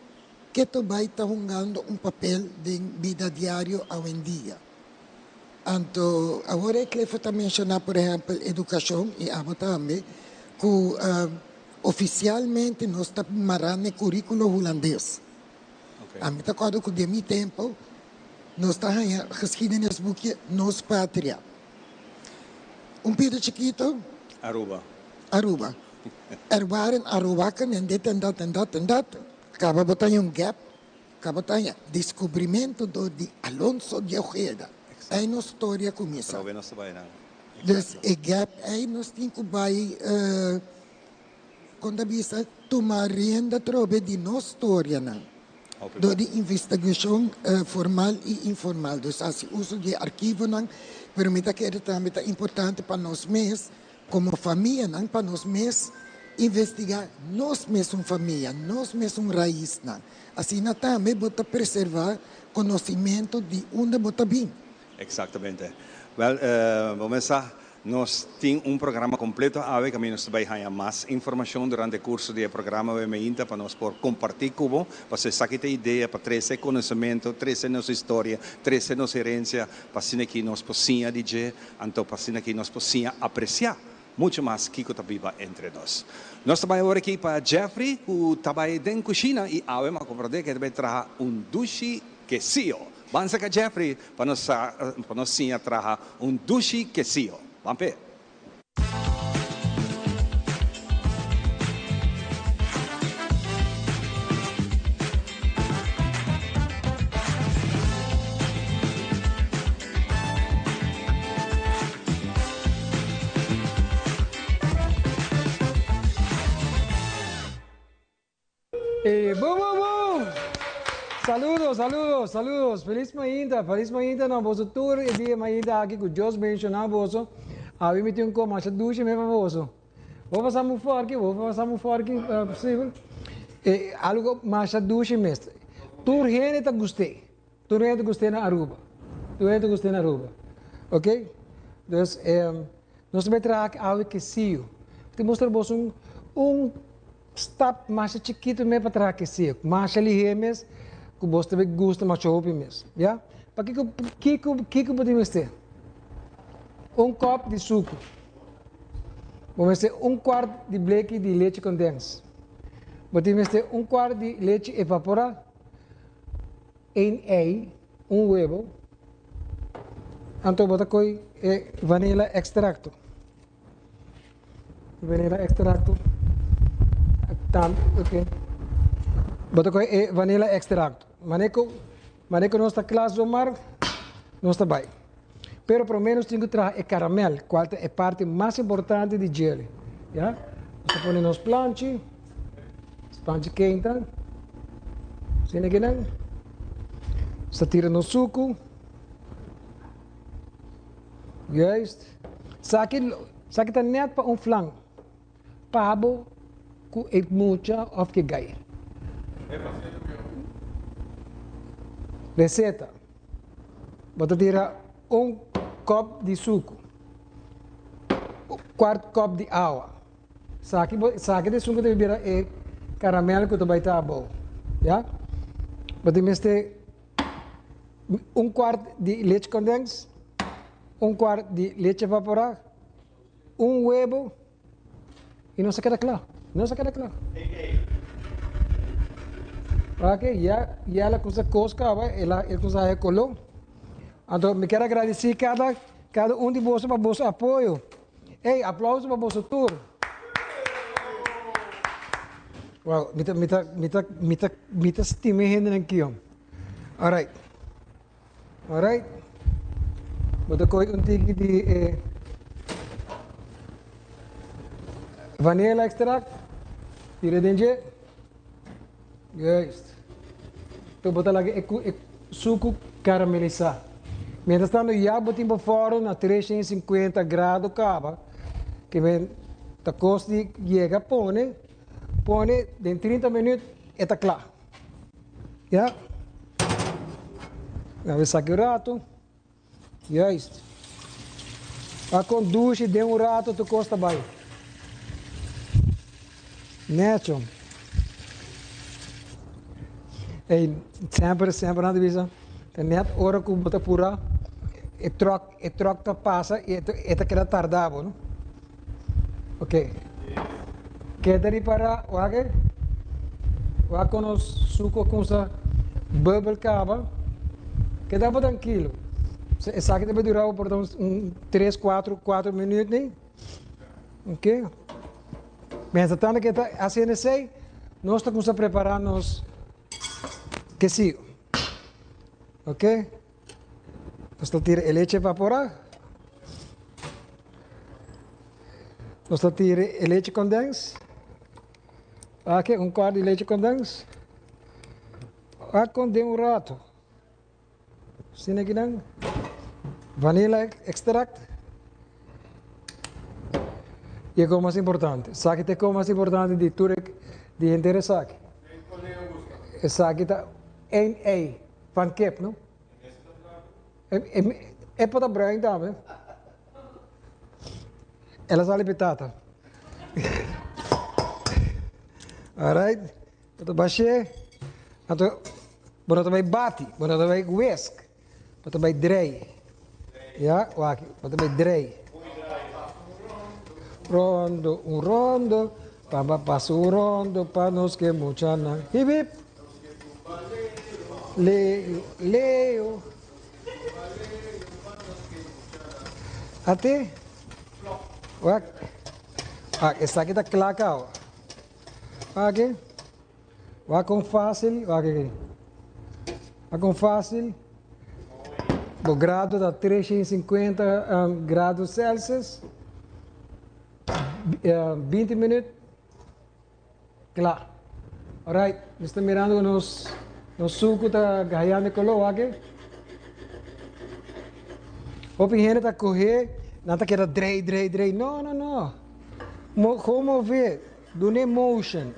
Keto bai ta hungando un papel den bida diario awendia. Anto awor e Clifford ta menshoná por ehèmpel edukashon i abo tambe ku ofisialmente nos ta mará n'e kuríkulo hulandes. Ami ta kòrda ku den mi tempu nos ta haña geschiedenisboekje Nos Patria. Un pida chikito. Aruba. Aruba. Er waren Aruwaken en dit en dat en dat en dat. Kaba bo ta haña un gap, kaba ta haña descubrimiento dor di Alonso de Ojeda. Ei nos storia cuminsa. Atrobe nos ta bai nan. Dus e gap ei nos tin ku bai kon ta bisa tuma rienda atrobe di nos storianan dor di investigashon formal i informal. Dus hasi uso di e archivonan, pero mi ta kere tambe ta importante pa nos mes komo famianan pa nos mes investigá nos mesun famia, nos mesun raisnan. Asina tambe bo ta preservá konosimento di unda bo ta bin. Exactamente. Wel, bo mes sa, nos tin un programa completo awe caminda nos ta bay haña mas informacion durante e curso di e programa awe meinta pa nos por comparti cu bo, pasobra esaki ta e idea pa trece e conocemento, trece nos historia, trece nos herencia, pa asina aki nos por siña di dje, anto pa asina aki nos por siña aprecia mucho mas kico ta biba entre nos. Nos ta bay awor aki pa Jeffrey cu ta bay den cushina y awe mi a comprende cu e ta bay traha un dushi quesillo. Ban saca Jeffrey pa nos sa pa nos siña traha un dushi quesillo. Ban p'e. Eh, boom, boom, boom! Saludos, saludos, saludos. Feliz mainta, feliz mainta na boso tur e dia mainta aki ku Dios bendiciona boso. Awe mi tin un ko masha dushi me pa boso. Bo pasa mu forki, bo pasa mu forki, uh, posibel. Eh, algo masha dushi mes. Tur hende ta gust'é. Tur hende ta gust'é na Aruba. Tur hende ta gust'é na Aruba. Ok? Dus, eh, nos ta bai traha awe quesillo. Mi ta mustra boso un, un Stap masha chikitu mes pa traha kesio. Masha lihé mes ku bos ta bay gusta masha hopi mes. Ya? Pakiko kiko kiko bo tin mester? Un kòp di suku. Bo mester un kuart di bleki di lechi kondens. Bo tin mester un kuart di lechi evaporá, een ei, un webo. Anto bo ta koi e vanilla ekstrakto. Vanilla extracto. Tam, ok. Bo ta kohe e vanilla extracto. Mane ku, mane ku nos ta kla zomar, nos ta bai. Pero promé nos tin ku traha e karamel, kual ta e parti mas importante di jelly. Ya? Nos ta pone nos planchi, nos planchi keinta. Asina kinan. Nos ta tira nos suku. Juist. Saki, saki ta net pa un flan. Pabo ku e mucha of ke gai. Receta. Bo ta tira un kop di suku, kwart kop di awa. Saki bo, saki ta esun ku ta bira e karamel ku ta bai ta abou. Ya. Bo tin mester. Un kwart di leche condens, un kwart di leche evaporá, un webo y nos a keda kla. Nos a keda kla. Ok, ya, ya la cosa kos kaba, el a, el cosa haya koló. Anto mi kier agradeci kada, kada un di boso pa boso apoyo. Ey, aplauso pa boso tur. Wow, mi ta, mi ta, mi ta, mi ta, mi ta stima e hendenan kion. Alright. Alright. Bo ta kohe un tiki di e vanilla extract, tira den dje. Juist. Toen bo ta laga e, e suku karamelisa. Mientras tanto ya bo tin bo forno na 350 grado kaba, ke men ta kos di yega pone, pone den 30 minuut e ta kla. Ya. Laga esaki un rato. Juist. A conduci den un rato tur cos ta bay. Necho. Ey, semper, semper nan ta bisa, ta net ora cu bo ta pura, e truck, e truck ta pasa y e ta keda tarda bo, no? Ok. Keda ripara, wak e? Wak con nos suco cunsa bubble caba. Keda bo trankilo. Esaki ta bay dura bo por ta un tres, cuatro, cuatro minuut ni. Ok. Mientras tanto ke ta haciendo esey, nos ta cunsa prepara nos quesillo. Ok. Nos ta tira e leche evapora. Nos ta tira e leche condens. Aki un kwart di leche condens. Wak kon den un rato. Asina aki nan. Vanilla extract. Y e cosa mas importante. Esaki ta e cosa mas importante di tur e di henter esaki. Esaki ta één ei van kip, no? E por ta bruin tambe. El a sali pi tata. Alright. Bo ta bash'é. Anto bo no ta bai bati, bo no ta bai whisk. Bo ta bai drei. Ya, wak, bo ta bai drei. Rondo, un rondo, pa ba pasa un rondo pa nos ke muchanan. Hip hip. Leo, Leo. Ate? Wak. Wak, esaki ta kla kaba. Wak, wak kon fácil, wak aki. Wak kon fácil. Bo grado ta 350 um, grado Celsius. 20 minuut. Kla. Alright, mi sta mirando ku nos nos suku ta gayando e koló aki. Hopi hende ta kohe, nan ta keda drei, drei, drei. No, no, no. Mo, gewoon move, duna e motion.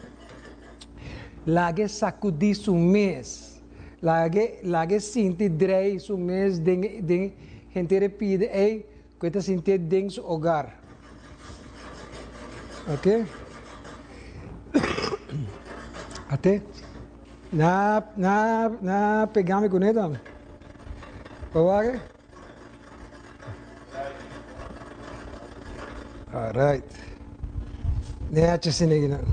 Laga e sakudí su mes. Laga, laga e sinti drei su mes den, den henter e pida ei Ku e ta sintié den su ogar. Ok. Ate. Na, na, na pegami kuné tambe. Bo wak e? Alright. Nechi asina aki nan.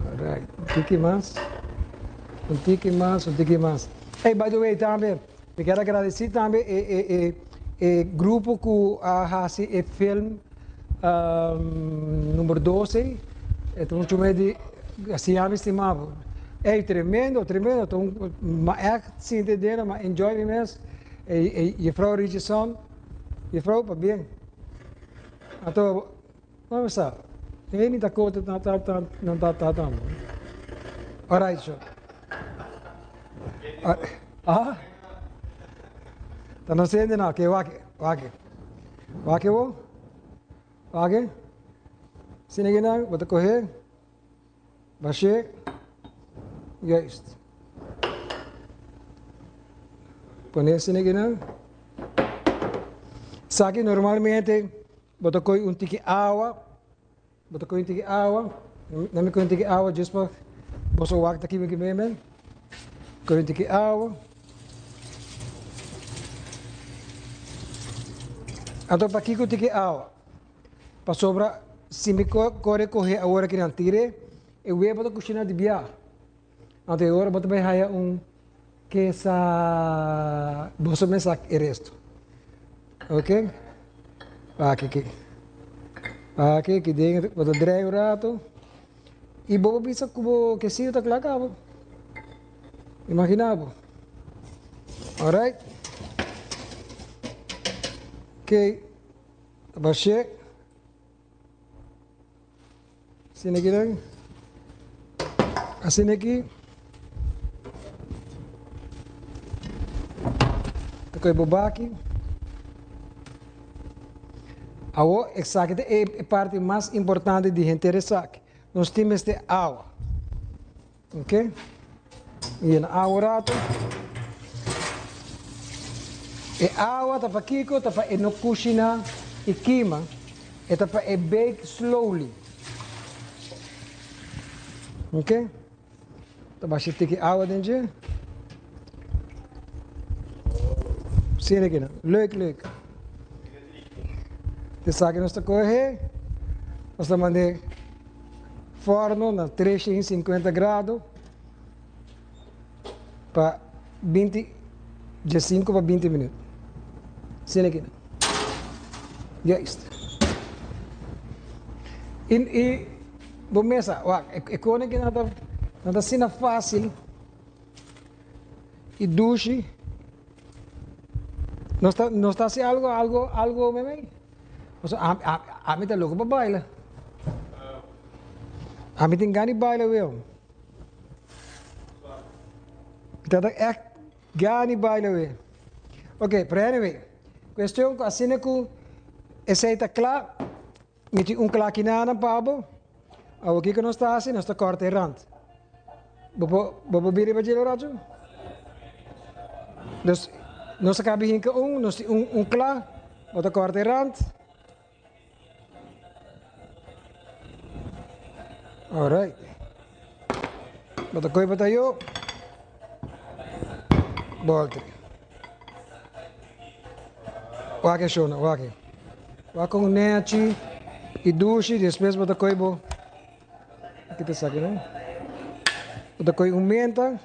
Alright. Un tiki mas. Un tiki mas, un tiki mas. Hey, by the way tambe. Mi kier a gradeci tambe e e e e grupo cu a haci e film number 12 e ta un chumé di Siña Mi Stima Bo. Ey tremendo tremendo ta un ma echt sinti deno ma enjoy mi mes e e juffrouw Richardson juffrouw pabien anto Mami sa, e ni ta kote ta ta ta nan ta ta ta. Alright, sho. Ah? Ta no sende na, ke wake, wake. Wake wo? Wake? Sine gina, bo ta kohe. Bashe. Juist. Pone sine gina. Saki normalmente Bo ta koe un tiki awa, bo ta koe un tiki awa, na mi koe un tiki awa just pa boso wak ta kimi kimi men. Koe un tiki awa. Anto pakiko tiki awa? Pasobra si mi kore kohe awor aki nan tire, e webo ta kushina di bia. Anto e ora bo ta bai haya un kesa boso mes sak e resto. Ok? Aki ki. Aki ki den bo ta drei un rato. I bo por bisa ku bo kesiyo ta kla kaba. Imagina bo. Alright. Ok. Ta bashé. Asina aki nan. Asina aki. Ta koe bo baki. Awo esaki ta e parti mas importante di henter esaki. Nos tin mester awa. Ok. Yena awa un rato. E awa ta pa kiko? Ta pa e no kushina i kima. E ta pa e bake slowly. Ok. Ta basha tiki awa den dje. Asina aki nan. Leuk, leuk. Esaki nos ta kohe. Nos ta mand'é. Forno na 350 grado pa 20, 15 pa 20 minuut. Asina aki. Juist. I, i bo mesa, wak, e, e kone ki nan ta, nan ta asina fácil i dushi. Nos ta, nos ta hasi algo, algo, algo, memey? Pasobra ami ta loko pa baila. Ami tin gana di baila weo. Mi ta ègt gana di baila weo. Ok, pero anyway, kuestion ku asina ku esei ta kla, mi tin un klakinana pa bo. Awor kiko nos ta hasi? Nos ta kòrta e rant. Bo por, bo por bira riba dje Loracho? Dus, nos a kabi hinka un, nos tin un, un kla, bo ta kòrta e rant. Alright. Bo ta koe batayo. Bolter. Wak e shona, wak e. Wak con nechi y dushi, despues bo ta koe bo. Aki ta saki no. Bo ta koe un menta.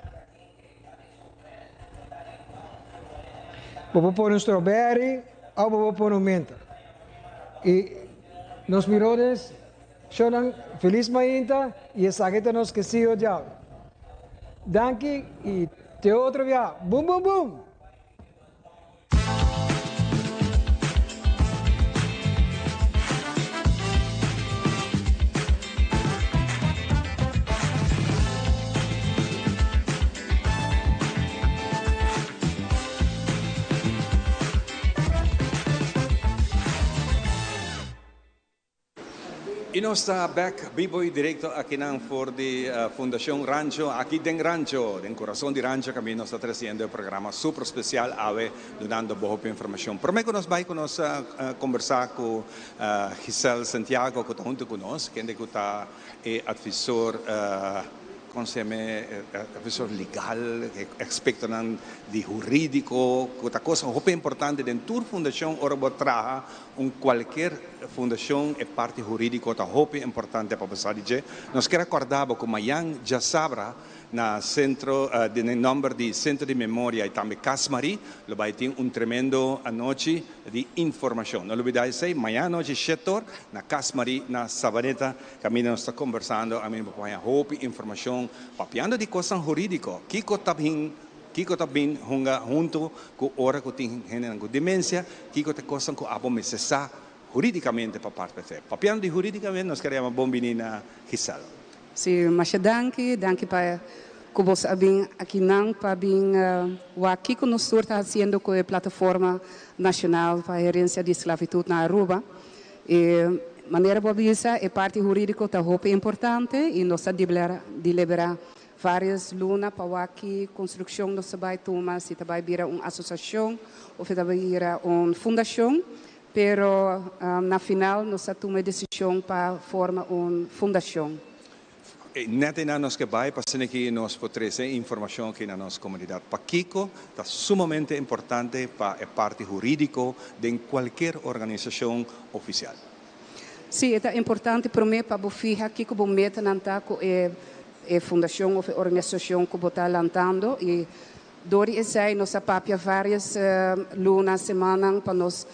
Bo por pone un strawberry of bo por pone un menta. Y nos mirones, shownan feliz mainta y esaki ta nos quesillo djawe. Danki y te otro bia. Boom boom boom! Y nos ta bek bibo y directo akinan for di Fundacion Rancho, aki den Rancho, den corazon di Rancho caminda nos ta treciendo e programa super special awe dunando bo hopi informacion. Prome cu nos bay cu nos conversa cu Giselle Santiago cu ta hunto cu nos, kende cu ta e advisor, con se yama e advisor legal, e aspectonan di huridico cu ta cosa hopi importante den tur fundacion ora bo traha Un cualkier fundacion e parti huridico ta hopi importante pa bo sa di dje. Nos kier a corda bo cu mayan djasabra na centro den e nomber di Centro di Memoria y tambe Cas Marie lo bay tin un tremendo anochi di informacion. No lubida esey, mayan anochi shetor na Cas Marie na Savaneta caminda nos ta conversando ami bo por haya hopi informacion papiando di cosnan huridico. Kico ta bin Kiko ta bin hunga huntu ku ora ku tin hendenan ku demensia? Kiko ta e kosnan ku abo mester sa huridikamente pa parti fe? Papiando di huridikamente nos ker yama bon bini na Giselle. Si, masha danki. Danki pa ku boso a bin akinan pa bin wak kiko nos tur ta hasiendo ku e Plataforma Nashonal pa Herensia di Sklavitut na Aruba. E manera bo a bisa e parti huridiko ta hopi importante i nos ta deliberá Varios luna pa wak ki construccion nos ta bay tuma, si ta bay bira un asociacion of e ta bay bira un fundacion, pero na final nos a tuma e decision pa forma un fundacion. Net einan nos ke bay pa asina ki nos por trece e informacion aki na nos comunidad. Pakico ta sumamente importante pa e parti huridico den cualkier organisacion oficial? Sí, e ta importante prome pa bo fiha kico bo metanan ta cu e e fundacion of e organisacion cu bo ta lantando y door di esey nos a papia varios luna, semanan pa nos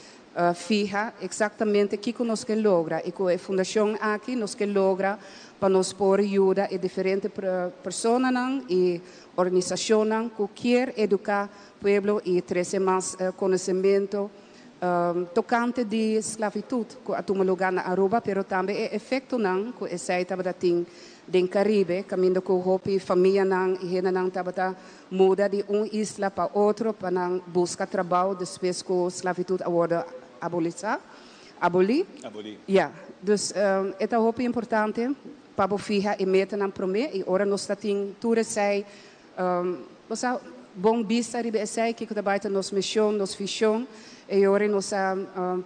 fiha exactamente kico nos ke logra y cu e fundacion aki nos ke logra pa nos por yuda e diferente personanan y organisacionnan cu kier educa pueblo y trece mas conocemento tocante di sclavitud cu a tuma lugar na Aruba pero tambe e efectonan cu esey tabata tin Den Caribe, caminda cu hopi famianan y hendenan tabata muda di un isla pa otro pa nan busca trabao despues cu sclavitud a wordo abolisa, aboli. Aboli. Ya. Dus e ta hopi importante pa bo fiha e metanan prome y ora nos ta tin tur esey, bo sa, bon bista riba esey, kico ta bay ta nos mision, nos vision, e ora nos a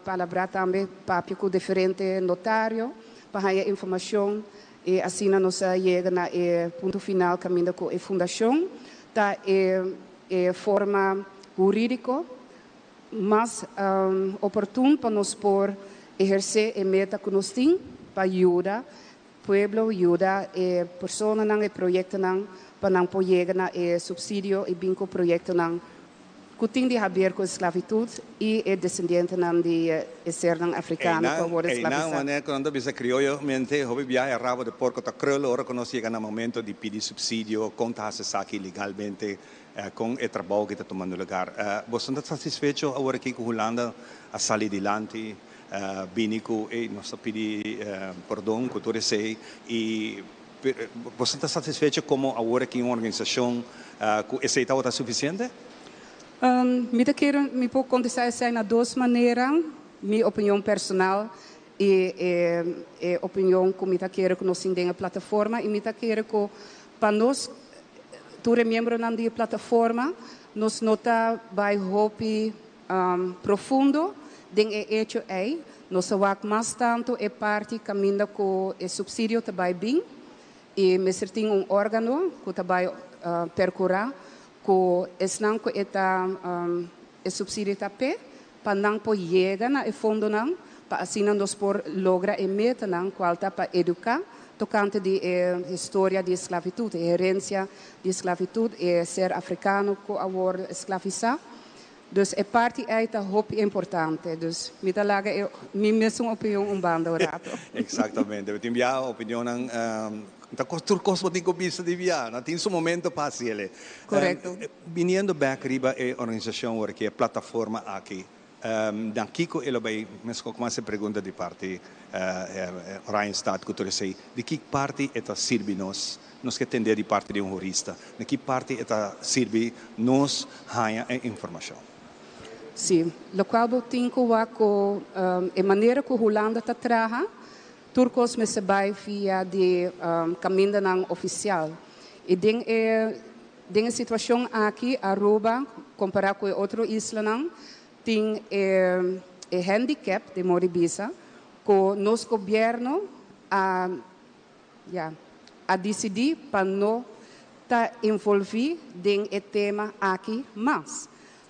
palabra tambe papia cu diferente notario pa haya informacion. I asina nos a yega na e punto final kaminda ku e fundashon ta e e forma hurídiko mas oportun pa nos por ehersé e meta ku nos tin pa yuda pueblo, yuda e personanan, e proyektonan pa nan por yega na e supsidio i bin ku proyektonan ku tin di haber ku esklavitud i e desendientenan di e sernan afrikano ku a wòrdu Einan esklavisá. wanneer ku nan ta bisa krioyo mente hopi biaha e rabo de porko ta krul ora ku nos yega na momento di pidi supsidio kon ta hasi esaki legalmente kon e trabou ki ta tumando lugar. Boso ta satisfecho awor aki ku Hulanda a sali dilanti? bini ku ey nos ta pidi pordon ku tur esey i boso ta satisfecho komo awor aki un organisashon ku esey tabata sufisiente? Mi ta kere mi por kontestá esei na dos manera, mi opinion personal i e opinion ku mi ta kere ku nos tin den e plataforma i mi ta kere ku pa nos tur e miembronan di e plataforma nos no ta bai hopi profundo den e echo ei. Nos a wak mas tantu e parti kaminda ku e supsidio ta bai bin i mester tin un órgano ku ta bai perkurá ku esnan ku e ta e supsidio ta p'e pa nan por yega na e fondonan pa asina nos por logra e metanan kual ta pa eduká tokante di e historia di esklavitud, e herensia di esklavitud, e ser afrikano ku a wòrdu esklavisá. Dus e parti ei ta hopi importante. Dus mi ta laga e mi mesun opinion un banda un rato. Exactamente. Mi tin bia opinionnan ta cos tur cos bo tin cu bisa di bia. No tin su momento pa haci ele. Correcto. Biniendo bek riba e organisacion ora ki e plataforma aki, na kico e lo bay? Mesco como haci pregunta di parti Oranjestad cu tur esey, di ki parti e ta sirbi nos? Nos ke tende di parti di un hurista. Na ki parti e ta sirbi nos haña e informashon? Sí, lokual bo tin ku wak ku e manera ku Hulanda ta traha, tur kos mester bai via di kamindanan ofisial. I den e den e situashon aki Aruba, kompará ku e otro islanan, tin e e handicap, den modo di bisa, ku nos gobièrnu a Ya, a disidí pa no ta envolví den e tema aki mas.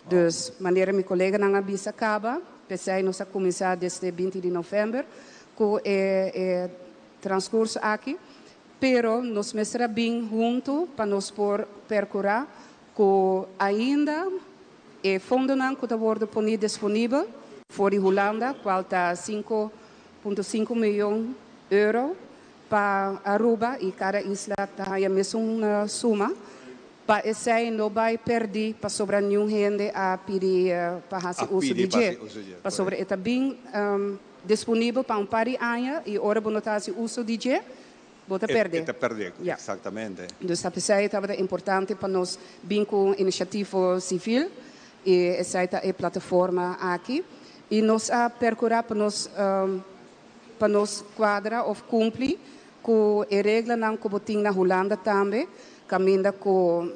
Dus, manera mi koleganan a bisa kaba, p'esei nos a kuminsá desde binti di novèmber ku e e transkurso aki, pero nos mester a bin huntu pa nos por perkurá ku ainda e fondonan ku ta wòrdu poní disponibel for di Hulanda, kual ta 5.5 miyon euro pa Aruba y cada isla ta haya mesun suma, pa esey no bay perdi pasobra niun hende a pidi pa haci uso di dje, pasobra e ta bin disponibel pa un par di aña y ora bo no ta haci uso di dje bo ta perde. E ta perde, exactamente. Dus ta pesey tabata importante pa nos bin cu un iniciativo civil y esey ta e plataforma aki y nos a percura pa nos pa nos cuadra of cumpli cu e reglanan cu bo tin na Hulanda tambe, caminda cu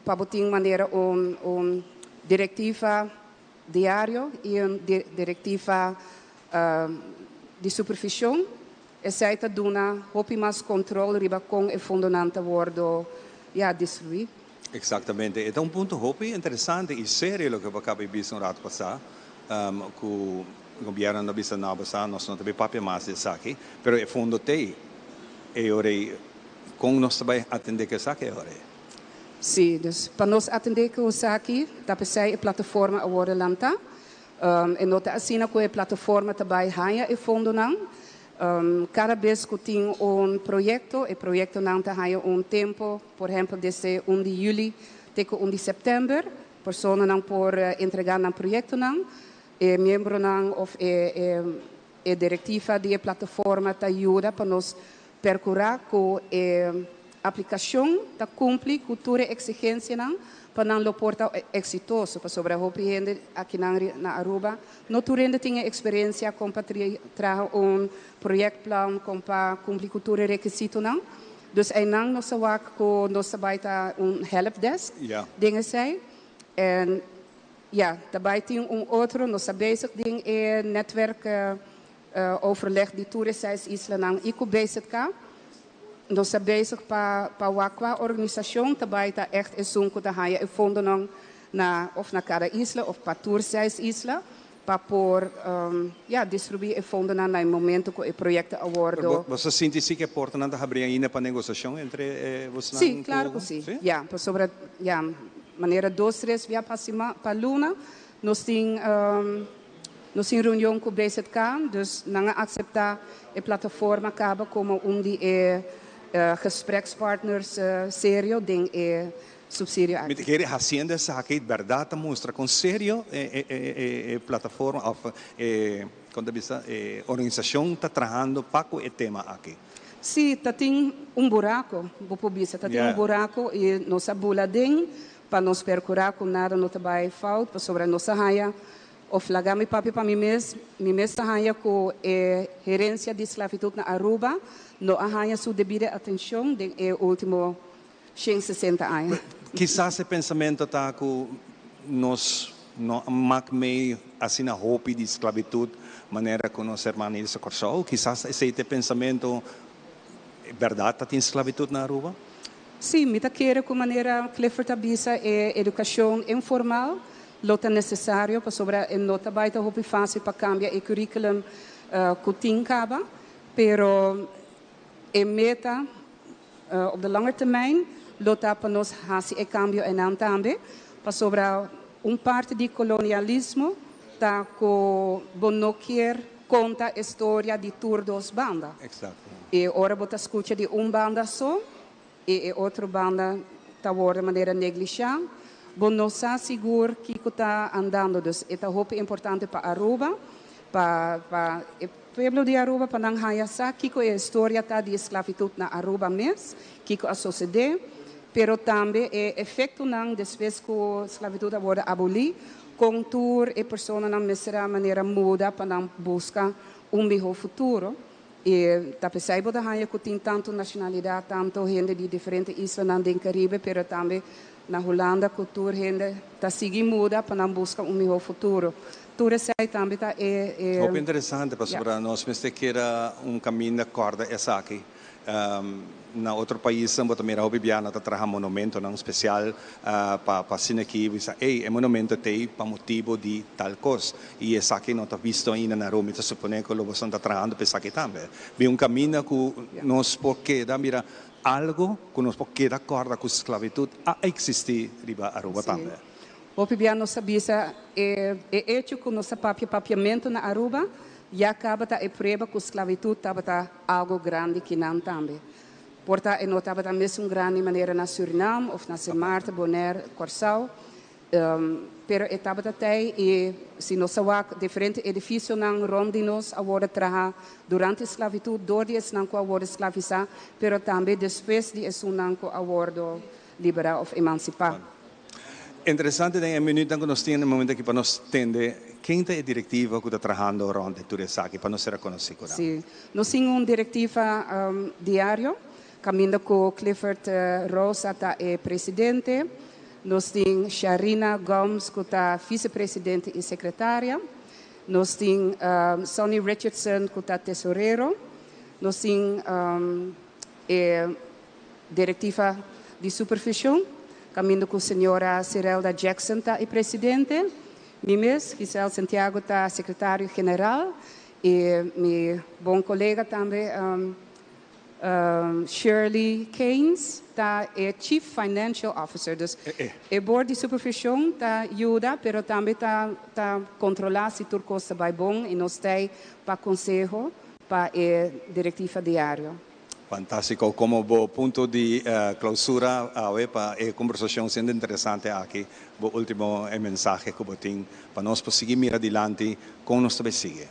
pa bo tin manera un un directiva diario y un directiva di supervision, esey ta duna hopi mas control riba con e fondonan ta wordo, ya, distribui. Exactamente. E ta un punto hopi interesante y serio loke bo a caba di bisa un rato pasa, cu gobierno no bisa no basa nos no ta bay papia mas di esaki, pero e fondo t'ey. E ora ey con nos ta bay atende cu esaki e ora ey? Sí, dus pa nos atende cu esaki ta p'esey e plataforma a worde lanta. E no ta asina cu e plataforma ta bay haya e fondonan. Cada bes cu tin un proyecto, e proyectonan ta haya un tempo, por ehempel desde un di juli te cu un di september, personanan por entrega nan proyectonan. E miembronan of e e directiva di e plataforma ta yuda pa nos percura cu e aplicacion ta cumpli cu tur e exigencianan pa nan lo por ta exitoso, pasobra hopi hende akinan na Aruba no tur hende tin e experiencia con pa traha un projectplan con pa cumpli cu tur e requisitonan. Dus einan nos ta wak cu nos ta bay ta un helpdesk den esey en ya, ta bay tin un otro, nos ta bezig den e netwerk overleg di tur e seis islanan y cu BZK. Nos ta bezig pa pa wak cua organisacion ta bay ta echt esun cu ta haya e fondonan na of na cada isla of pa tur seis isla pa por ya distribui e fondonan na e momento cu e proyecto a wordo. Bo sa sinti si cu e portanan ta habri ainda pa negociacion entre e bosnan Sí, claro cu si. Ya, pasobra ya manera dos tres bia pa sima pa luna nos tin nos tin reunion cu BZK, dus nan a acepta e plataforma caba como un di e gesprekspartners serio den e. Subsidio aki. Mi ta kere haciendo esaki berdad ta mustra con serio e e plataforma of e con ta bisa e organisacion ta trahando pa cu e tema aki. Si, ta tin un buraco, bo por bisa, ta tin un buraco y nos a bula den pa nos percura cu nada no ta bay fout pasobra nos a haya of laga mi papia pa mi mes, mi mes ta haya cu e herencia di sclavitud na Aruba no a haya su debida atencion den e ultimo 160 aña. Kisas e pensamento ta ku nos no a mak mei asina hopi di sklabitut manera ku nos hermana Ilse Kòrsou. Kisas esei ta e pensamento. Bèrdat ta tin sklabitut na Aruba? Sí, mi ta kere ku manera Clifford a bisa e edukashon informal lo ta nesesario pasobra e no ta bai ta hopi fásil pa kambia e curriculum ku tin kaba, pero e meta Op de lange termijn lo ta pa nos hasi e kambio einan tambe, pasobra un parti di kolonialismo ta ku bo no kier konta e storia di tur dos banda. I ora bo ta skucha di un banda so i e otro banda ta wòrdu manera neglishá, bo no sa sigur kiko ta andando. Dus e ta hopi importante pa Aruba pa pa e Pueblo di Aruba pa nan haya sa kico e historia ta di esclavitud na Aruba mes, kico a sucede, pero tambe e efectonan despues cu esclavitud a wordo aboli, con tur e personanan mester a manera muda pa nan busca un miho futuro. Y ta pesey bo ta haya cu tin tanto nacionalidad, tanto hende di diferente islanan den Caribe, pero tambe na Hulanda cu tur hende ta sigui muda pa nan busca un miho futuro. Tur esey tambe ta e e. Hopi interesante pasobra nos mester keda un caminda corda esaki. Na otro paisnan bo ta mira hopi bia nan ta traha monumentonan special pa pa asina aki bisa ey e monumento t'ey pa motibo di tal cos y esaki no ta visto ainda na Rome. Mi ta supone cu lo boso ta trahando pa esaki tambe. Bin un caminda cu nos por keda mira Algo ku nos por keda kòrda ku sklabitut a eksistí riba Aruba tambe. Hopi bia nos a bisa e e echo ku nos a papia papiamentu na Aruba ya kaba ta e prueba ku sklabitut tabata algo grandi kinan tambe. Por ta e no tabata mesun grandi manera na Surinam of na Sint Maarten, Bonaire, Kòrsou. Pero e tabata tei i si nos a wak diferente edificionan rond di nos a worde traha durante esclavitud door di esnan cu a worde esclavisa, pero tambe despues di esunnan cu a wordo libera of emancipa. Interesante den e minuutnan cu nos tin na e momento aki pa nos tende ken ta e directiva cu ta trahando rond di tur esaki pa nos ser conoci cu nan. Si, nos tin un directiva diario Caminda cu Clifford Rosa ta e presidente. Nos tin Sharina Gomes cu ta vicepresidente y secretaria. Nos tin Sonny Richardson cu ta tesorero. Nos tin e directiva di supervision caminda cu señora Sirelda Jackson ta e presidente. Mi mes, Giselle Santiago, ta secretario general y mi bon colega tambe, Shirley Keynes ta e Chief Financial Officer. Dus e board di supervision ta yuda pero tambe ta ta controla si tur cos ta bay bon y nos t'ey pa conseho pa e directiva diario. Fantastico. Como bo punto di clausura awe pa e conversacion siendo interesante aki, bo ultimo e mensahe cu bo tin pa nos por sigui mira dilanti con nos ta bay sigui?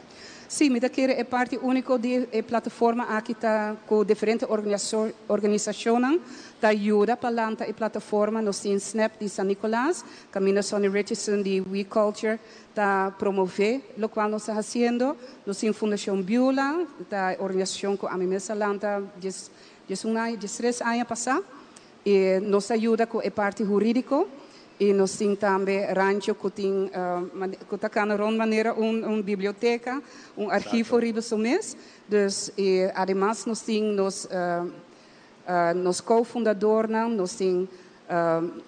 Sí, mi ta kere e parti úniko di e plataforma aki ta ku diferente organisashonnan ta yuda pa lanta e plataforma. Nos tin SNAP di San Nicolas, kaminda Sonny Richardson di We Culture ta promové lokual nos ta hasiendo. Nos tin Fundashon Beulah, ta e organisashon ku ami mes a lanta dies diesun aña, diestres aña pasá. I nos ta yuda ku e parti hurídiko i nos tin tambe rancho ku tin ku ta kana rond manera un un biblioteka, un archivo riba su mes. Dus i ademas nos tin nos nos ko-fundadornan, nos tin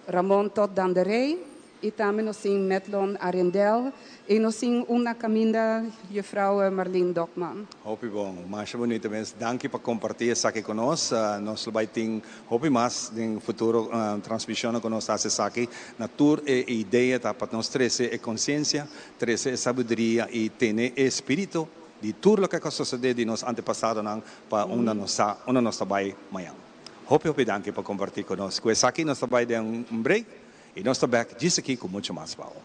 Ramon Todd Danderey I tambe nos tin Medlon Arrindell i nos tin un na kaminda Juffrouw Marlene Dokman. Hopi bon, masha bunita mes. Danki pa kompartí esaki ku nos. Nos lo bai tin hopi mas den futuro transmishonnan ku nos ta hasi esaki. Na tur e idea ta pa nos trese e konsiensia, trese e sabiduria i tene e spiritu di tur loke a sosodé di nos antepasadonan pa unda nos ta, unda nos ta bai mañan. Hopi hopi danki pa kompartí ku nos. Ku esaki nos ta bai den un break i nos ta bèk djis aki ku muchu mas pa bo.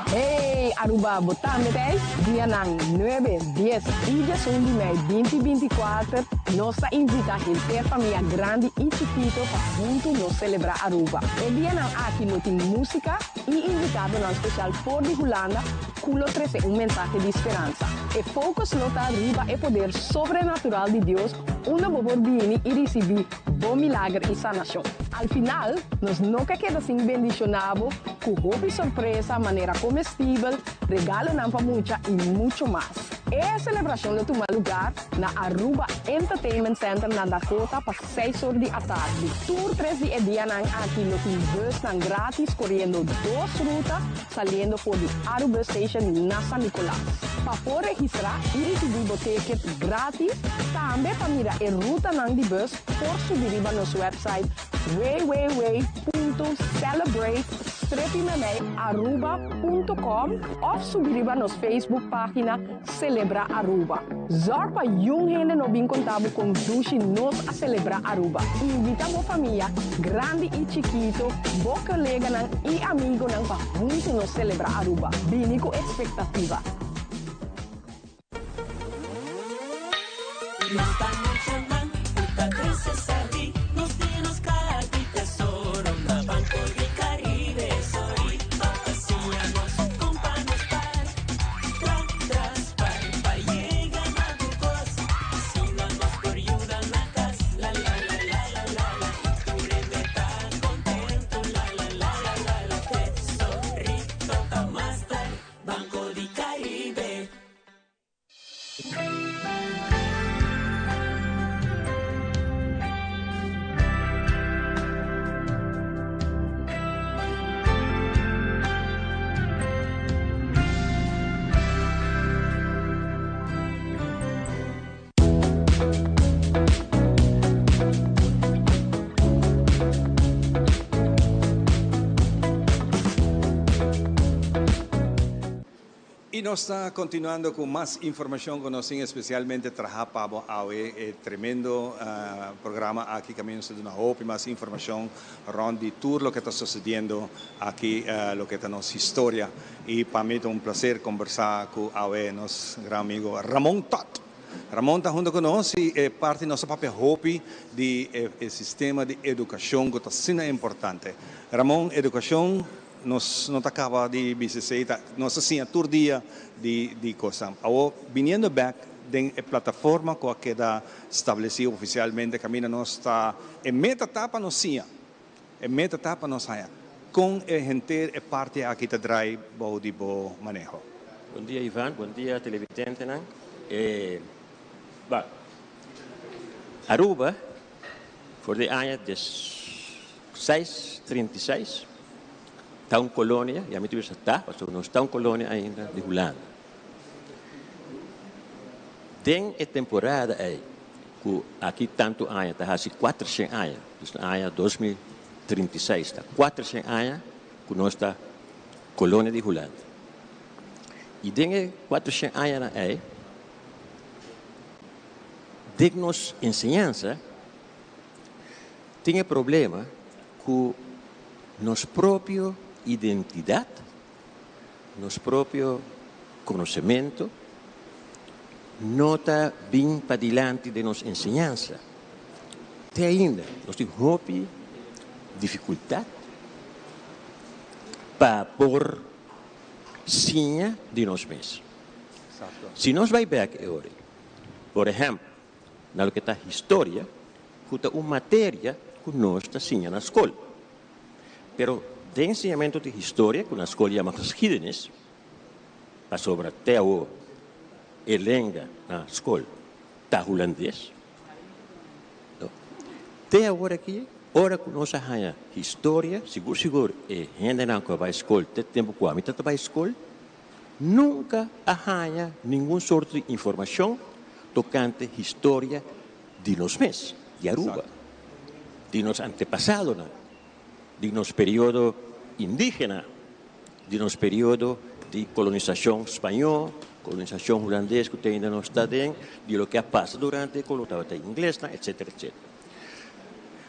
Hey Aruba bo tambe t'ey? Dianan nuebe, dies y diesun di mei binti binti kuater nos ta invita henter famia grandi y chikito pa hunto nos celebra Aruba. E dianan aki lo tin musica y invitadonan special for di Hulanda cu lo trece un mensahe di speransa. E focus lo ta riba e poder sobrenatural di Dios unda bo por bini y ricibi bo milager i sanashon. Al final, nos no ke keda sin bendishoná bo ku hopi sorpresa manera komestibel, regalonan pa mucha i mucho mas. E selebrashon lo tuma lugar na Aruba Entertainment Center na Dakota pa seis or di atardi. Tur tres di e dianan aki lo tin busnan gratis koriendo dos ruta saliendo for di Arubus Station na San Nicolas. Pa por registrá i risibí bo teket gratis, tambe pa mira e rutanan di bus por subi riba nos website www.celebrate-aruba.com òf subi riba nos Facebook página Celebra Aruba. Zorg pa yun hende no bin conta bo con dushi nos a celebra Aruba. Invita bo famia, grandi y chikito, bo coleganan y amigonan pa hunto nos celebra Aruba. Bini cu expectativa. Nos ta muchanan cu ta crece sabi, nos tin nos caha di tesoro na Banco di Caribe. Sorry, pa siña nos con pa nos par. Tra, tra, spar, pa yega na tur cos. Asina nos por yuda na cas. La, la, la, la, la, la, la. Tur hende ta contento. La, la, la, la, la, la. Tesorito ta master. Banco di Caribe. Y nos ta continuando cu mas informacion cu nos tin especialmente traha pa bo awe e tremendo programa aki caminda nos ta duna hopi mas informacion rond di tur loke ta sucediendo aki loke ta nos historia y pa mi ta un placer conversa cu awe nos gran amigo Ramon Todd. Ramon ta hunto cu nos y e parti nos ta papia hopi di e sistema di educacion cu ta asina importante. Ramon, educacion Nos no ta caba di bisa esey, ta nos ta siña tur dia di di cosnan. Awor, biniendo bek den e plataforma cu a keda stableci oficialmente caminda nos ta, e meta ta pa nos siña, e meta ta pa nos haña con e henter e parti aki ta draai bou di bo maneho. Bon dia Ivan, bon dia televidentenan. E ba Aruba for di aña des seis trinta i seis ta un kolonia, ya mi ta bisa ta, pasobra nos ta un kolonia ainda di Hulanda. Den e temporada ei ku aki tantu aña ta hasi kuatershen aña, dus na aña 2036 ta kuatershen aña ku nos ta kolonia di Hulanda. I den e kuatershen añanan ei, den nos enseñansa tin e problema ku nos propio identidat, nos propio konosementu no ta bin padilanti den nos enseñansa. Te ainda nos tin hopi difikultat pa por siña di nos mes. Si nos bai bek e ora, por ehèmpel, na loke ta historia, ku ta un materia ku nos ta siña na skol. Pero den siñamentu di historia, ku na skol yama geschiedenis, pasobra te awor e lenga na skol ta hulandes, no, te awor aki, ora ku nos a haña historia, sigur sigur e hendenan ku a bai skol te tempu ku ami ta bai skol, nunka a haña ningun sorto di informashon tokante historia di nos mes, di Aruba, di nos antepasadonan, di nos periodo indígena, di nos periodo di kolonisashon spañó, kolonisashon hulandes ku te ainda nos ta den, di loke a pasa durante e kolon tabata inglesnan, etsetera, etsetera.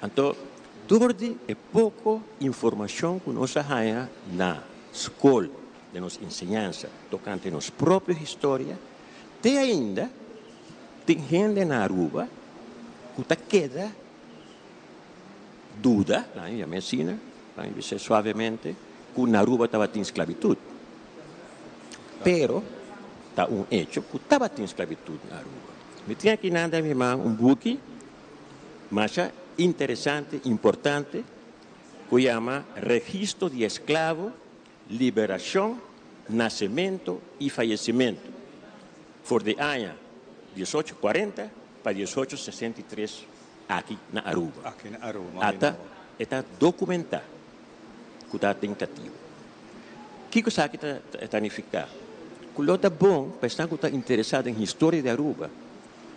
Anto, dor di e poko informashon ku nos a haña na skol, den nos enseñansa tokante nos propio historia, te ainda tin hende na Aruba ku ta keda duda, laña yam'é asina, laña bis'é suavemente, ku na Aruba tabatin sklabitut. Pero ta un echo ku tabatin sklabitut na Aruba. Mi tin aki nan den mi man un buki masha interesante, importante, ku yama Registro di Esklavo, Liberashon, Nasementu i Fayesimentu for di aña diesocho kuarenta pa diesocho sesenta i tres aki na Aruba. Aki na Aruba, Ata e ta dokumentá ku ta den katibu. Kiko esaki ta ta nifiká? Ku lo ta bon pa esnan ku ta interesá den historia di Aruba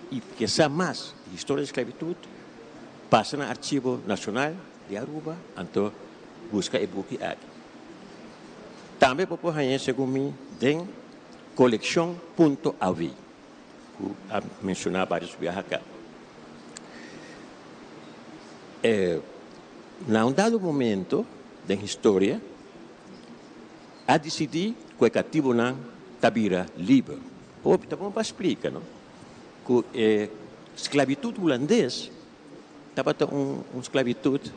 i ke sa mas di historia di sklabitut, pasa na Archivo Nashonal di Aruba anto buska e buki aki. Tambe bo por hañ'é segun mi den Kolekshon punto av, ku a menshoná vários biaha akà. Na un dado momento den historia a disidí ku e katibunan ta bira liber. Hopi ta bon pa splika no ku e sklabitut hulandes tabata un sklabitut,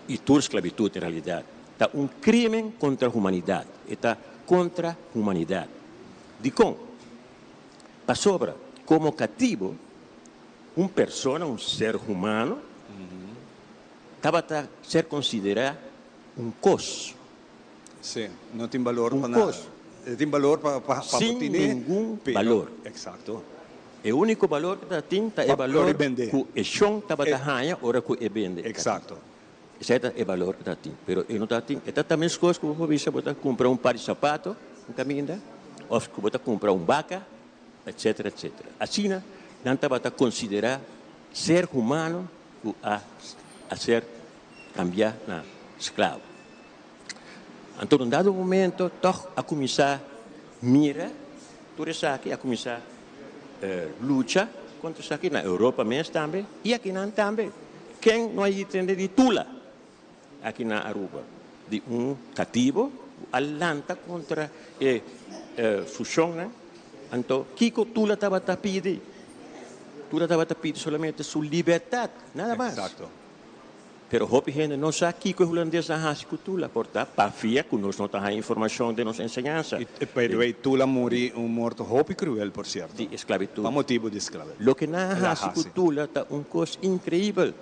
i tur sklabitut en realidat, ta un krimen kontra humanidat. E ta kontra humanidat. Dikon? Pasobra komo katibu, un persona, un ser humano, tabata ser konsiderá un kos. Sí, no tin balor Un pa nada. kos. E tin balor pa pa pa bo Sin tine, ningun pero balor. Exacto. E úniko balor ku ta tin ta e Pa balor ora e bende. ku e shon tabata E haña ora ku e bende e katibu. Exacto. Esei ta e balor ku ta tin. Pero e no ta tin. E ta ta meskos ku bo por bisa bo ta kumpra un par di sapato un kaminda òf ku bo ta kumpra un baka, etcetera, etcetera. Asina nan tabata konsiderá ser humano ku a a ser kambiá na sklabo. Anto un dado momento tòg a kuminsá mira tur esaki, a kuminsá lucha kontra esaki na Europa mes tambe i akinan tambe. Ken no a yit tende di Tula aki na Aruba? Di un katibo ku a lanta kontra e fushonnan. Anto kiko Tula tabata pidi? Tula tabata pidi solamente su libertat, nada mas. Pero hopi hende no sa kiko e hulandesnan hasi ku Tula, por ta pafia ku nos no ta haña informashon den nos enseñansa. I by the way, Tula muri un morto hopi kruel, por sierto. Di esklabitut. Pa motibu di esklabitut. Loke nan a El a hasi ku hasi. Tula ta un kos inkreibel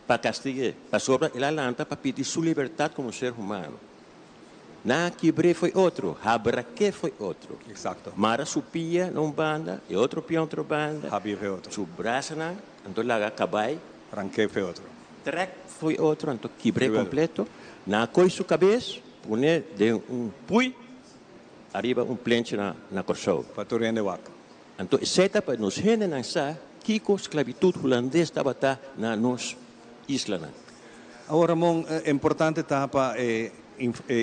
pa kastig'é, pasobra el a lanta pa pidi su libertat komo ser humano. Nan a kibr'é fo'i otro, habrak'é fo'i otro. Exacto. Mara su pia na un banda, e otro pia na otro banda. Habié fo'i otro. Su brasanan, anto laga kabai. Ranké fo'i otro. Trek fo'i otro, anto kibr'é kompleto. Nan a koi su kabes, pon'é den un pui ariba un plenchi na na Kòrsou. Pa tur hende wak. Anto esei ta pa nos hendenan sa kiko sklabitut hulandes tabata na nos islanan. Awor Ramon, importante ta pa e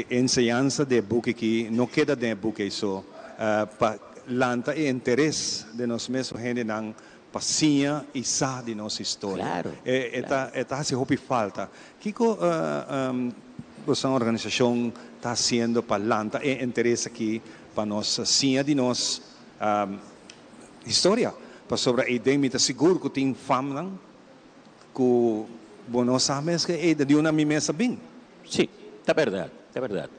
enseñansa di e buki aki no keda den e buki ei so, pa lanta e interes den nos mesun hendenan pa siña i sa di nos historia. E ta e ta hasi hopi falta. Kiko boso organisashon ta hasiendo pa lanta e interes aki pa nos siña di nos historia? Pasobra ei den mi ta sigur ku tin famnan Ku bo no sa mes ke ei ta di una mi mes a bin. Sí, ta bèrdat, ta bèrdat.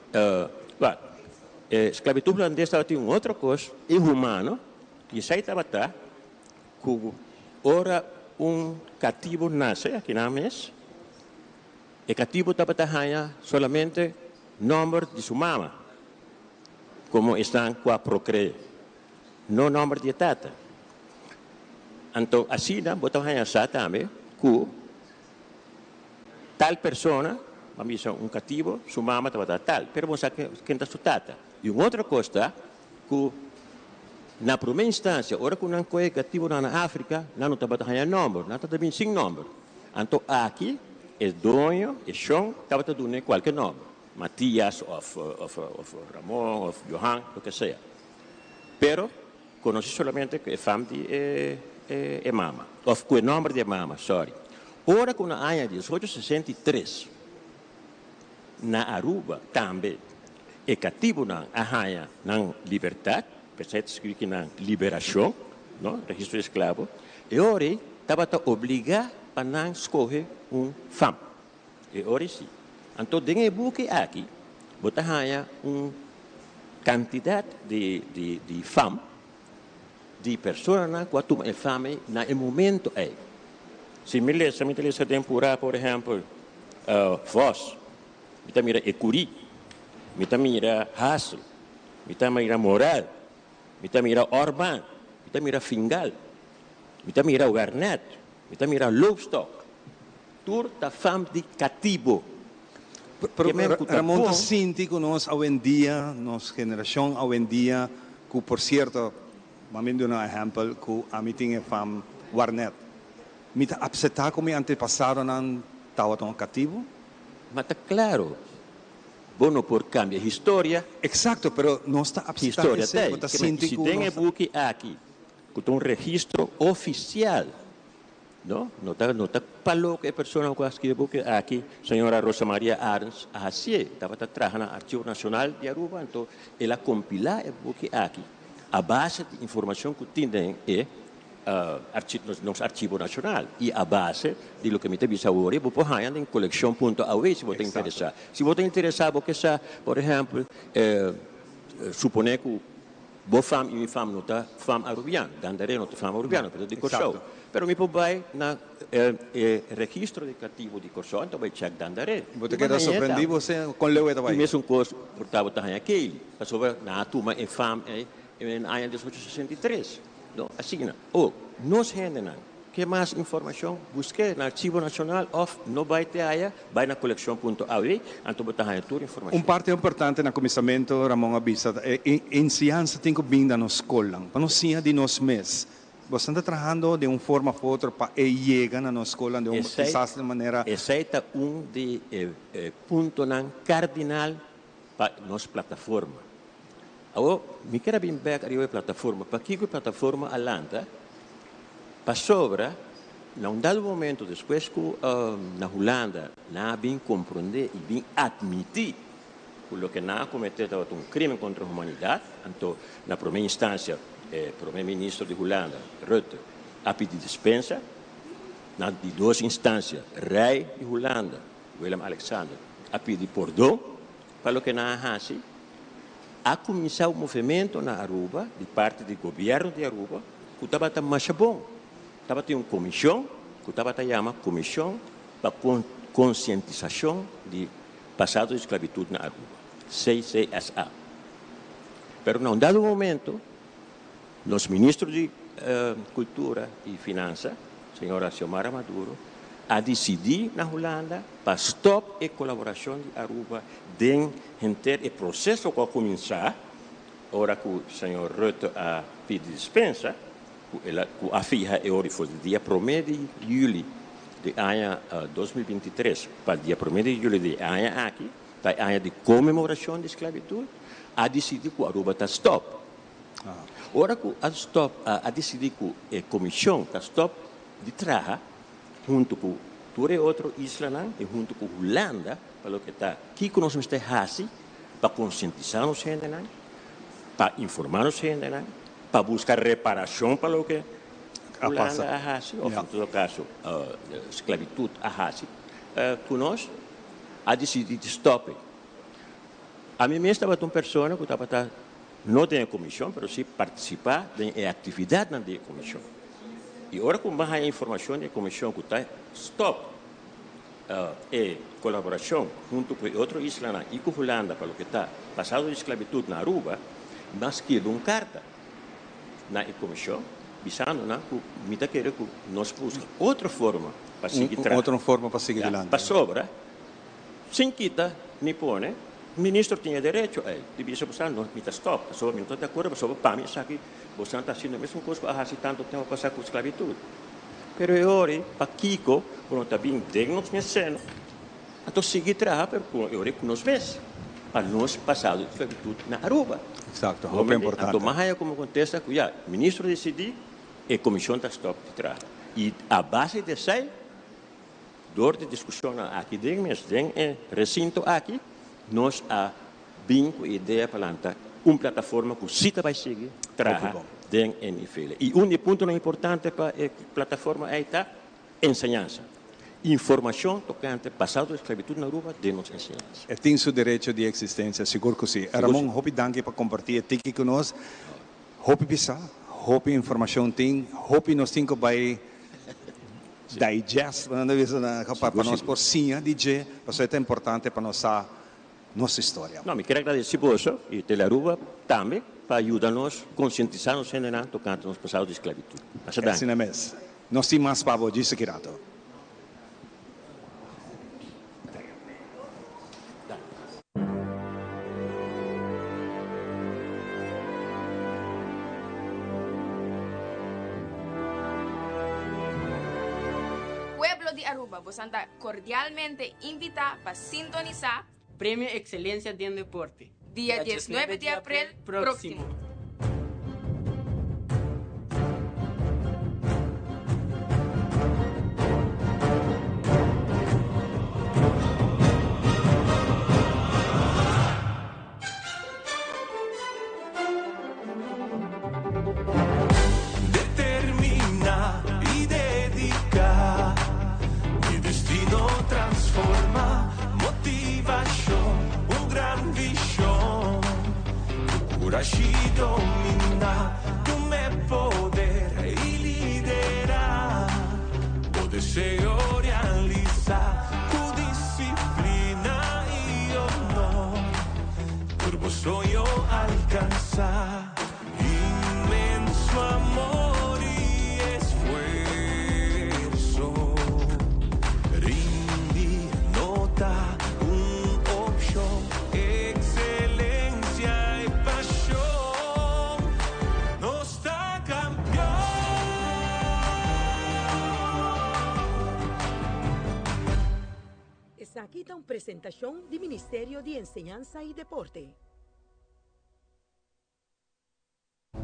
Wak, e sklabitut hulandes tabatin un otro kos inhumano, i esei tabata ku ora un katibu nase akinan mes, e katibu tabata haña solamente nòmber di su mama komo esnan ku a prokre'é. No nomber di e tata. Anto asina bo ta haña sa tambe ku tal persona, ban bisa un katibo, su mama tabata tal, pero bo sa ken ta su tata. I un otro kos ta ku na promé instansia ora ku nan kohe katibonan na Afrika, nan no tabata haña nomber, nan tabata bin sin nomber. Anto aki e doño, e shon, tabata dun'é kualke nomber, Matias òf Ramon òf Johan, loke sea. Pero conoci solamente cu e fam di e mama, of cu e nomber di e mama, sorry. Ora ku na aña 1863 na Aruba tambe e katibunan a haña nan libertat, p'esei ta skirbi ki nan liberashon, no, registro di esklabo, e ora ei tabata obligá pa nan skohe un fam. E ora ei si. Anto den e buki aki bo ta haña un kantidat di di di fam di personanan ku a tuma e fam ei na e momento ei. Si mi lesa, mi ta lesa den purá, por ehèmpel, Vos, mi ta mira Ecury, mi ta mira Hassel, mi ta mira Morel, mi ta mira Orban, mi ta mira Fingal, mi ta mira Wernet, mi ta mira Loopstok. Tur ta fam di katibo. Pero Ramon ta sinti ku nos awendia, nos generashon awendia, ku por sierto, Bo a bin duna un ehèmpel ku ami tin e fam Warnet. Mi ta apseptá ku mi antepasadonan tabata un katibu? Ma ta klaro, bo no por kambia historia. Eksakto, pero nos ta apseptá esei, bo ta sinti ku nos ta. Si den e buki aki, ku ta un registro ofisial, no, no ta, no ta pa loke e persona ku a skirbi e buki aki, señora Rosa Maria Arends, a hasié. Tabata traha na Archivo Nashonal di Aruba, anto el a kompilá e buki aki. A base di informacion cu tin den e nos Archivo Nacional y a base di loke mi ta bisa awor bo por haya den coleccion punto aw si bo ta interesa. Si bo ta interesa bo ke sa por ehempel supone cu bo fam y mi fam no ta fam Arubiano, Dandaré no ta fam Arubiano pero ta di Corsou. Pero mi por bay na e registro di catibo di Corsou anto bay check Dandaré. Bo ta keda sorprendi bo con leu e ta bay. Y mesun cos por ta bo ta haya Keli. Pasobra nan a tuma e fam ei den aña 1863. No, asina. O, nos hendenan ke mas informashon, busk'é na Archivo Nashonal òf no bai te aya, bai na kolekshon punto aw, anto bo ta haña tur informashon. Un parti importante na kuminsamentu, Ramon a bisa, ta e enseñansa tin ku bin na nos skolnan, pa nos siña di nos mes. Boso ta trahando den un forma òf otro pa e yega na nos skolnan den un kisas di manera. Esei ta un di e puntonan kardinal pa nos plataforma. Awor, mi kier a bin bek ariba e plataforma. Pakiko e plataforma a lanta? Pasobra na un dado momento despues ku na Hulanda nan a bin komprondé i bin atmití ku loke nan a kometé tabata un krimen kontra humanidat, anto na promé instansia e promé minister di Hulanda, Rutte, a pidi dispensa. Na di dos instansia, rei di Hulanda, Willem Alexander a pidi pordon pa loke nan a hasi. A kuminsá un movemento na Aruba di parti di gobièrnu di Aruba ku tabata masha bon. Tabatin un komishon ku tabata yama Komishon pa Konsientisashon di Pasado di Sklabitut na Aruba, CCSA. Pero na un dado momento nos ministro di Kultura i Finansa, señora Xiomara Maduro, a disidí na Hulanda pa stòp e kolaborashon di Aruba den henter e proseso ku a kuminsá ora ku señor Rutte a pidi dispensa, ku el a ku a fiha e ora for di dia promé di yüli di aña 2023 pa dia promé di yüli di e aña aki, ta e aña di konmemorashon di sklabitut, a disidí ku Aruba ta stòp. Ora ku a stòp a disidí ku e komishon ta stòp di traha huntu ku tur e otro islanan i huntu ku Hulanda pa loke ta kiko nos mester hasi pa konsientisá nos hendenan, pa informá nos hendenan, pa buska reparashon pa loke Hulanda a hasi òf en todo kaso sklabitut a hasi ku nos, a disidí di stòp e. Ami mes tabata un persona ku tabata No den e komishon, pero si partisipá den e aktividatnan di e komishon. I ora ku bo haña informashon di e komishon ku ta stòp e kolaborashon huntu ku e otro islanan i ku Hulanda pa loke ta pasado di sklabitut na Aruba, mi a skirbi un karta na e komishon bisando nan ku mi ta kere ku nos buska otro forma pa sigui traha. Otro forma pa sigui dilanti. Pasobra Sin kita ni pone, ministro tin e derecho ei di bisa bosan no mi ta stop pasobra mi no ta di acuerdo pasobra pa mi esaki bosan ta haciendo e mesun cos cu a haci tanto tempo pasa cu sclavitud. Pero e ora ei pakico bo no ta bin den nos mes seno anto sigui traha pero cu e ora ei cu nos mes pa nos pasado di sclavitud na Aruba. Exacto, hopi importante. Anto mas haya como contesta cu ya ministro dicidi e comision ta stop di traha y a base di esei. Dor di diskushonnan aki den mes den e resinto aki, nos a bin ku e idea pa lanta un plataforma ku si ta bai sigui traha den e nivel. I un di e puntonan importante pa e plataforma ei ta enseñansa. Informashon tokante pasado di sklabitut na Aruba den nos enseñansa. E tin su derecho di eksistensia, sigur ku si. Ramon, hopi danki pa kompartí e tiki ku nos. Hopi bisa, hopi informashon tin, hopi nos tin ku bai digest, bo nan ta bisa na pa nos por siña di dje, pasobra e ta importante pa nos sa nos historia. No, mi kier agradeci boso y Telearuba tambe pa yuda nos concientisa nos hendenan tocante nos pasado di esclavitud. Masha danki. Asina mes. Nos tin mas pa bo djis aki rato. Pueblo di Aruba, bosan ta cordialmente invita pa sintonisa. Premio Excelencia den Deporte. Dia 19 di april proximo. Determina y dedica, mi destino transforma, motivacion, un gran vision, cu curashi domina, tuma e poder y lidera, bo deseo realisa, cu disciplina y honor, tur bo soño alcansa. Inmenso amor y esfuerzo. Rindi no ta un opcion. Excelencia y pasion. Nos ta campeon. Esaki ta un presentacion di Ministerio di Enseñansa y Deporte.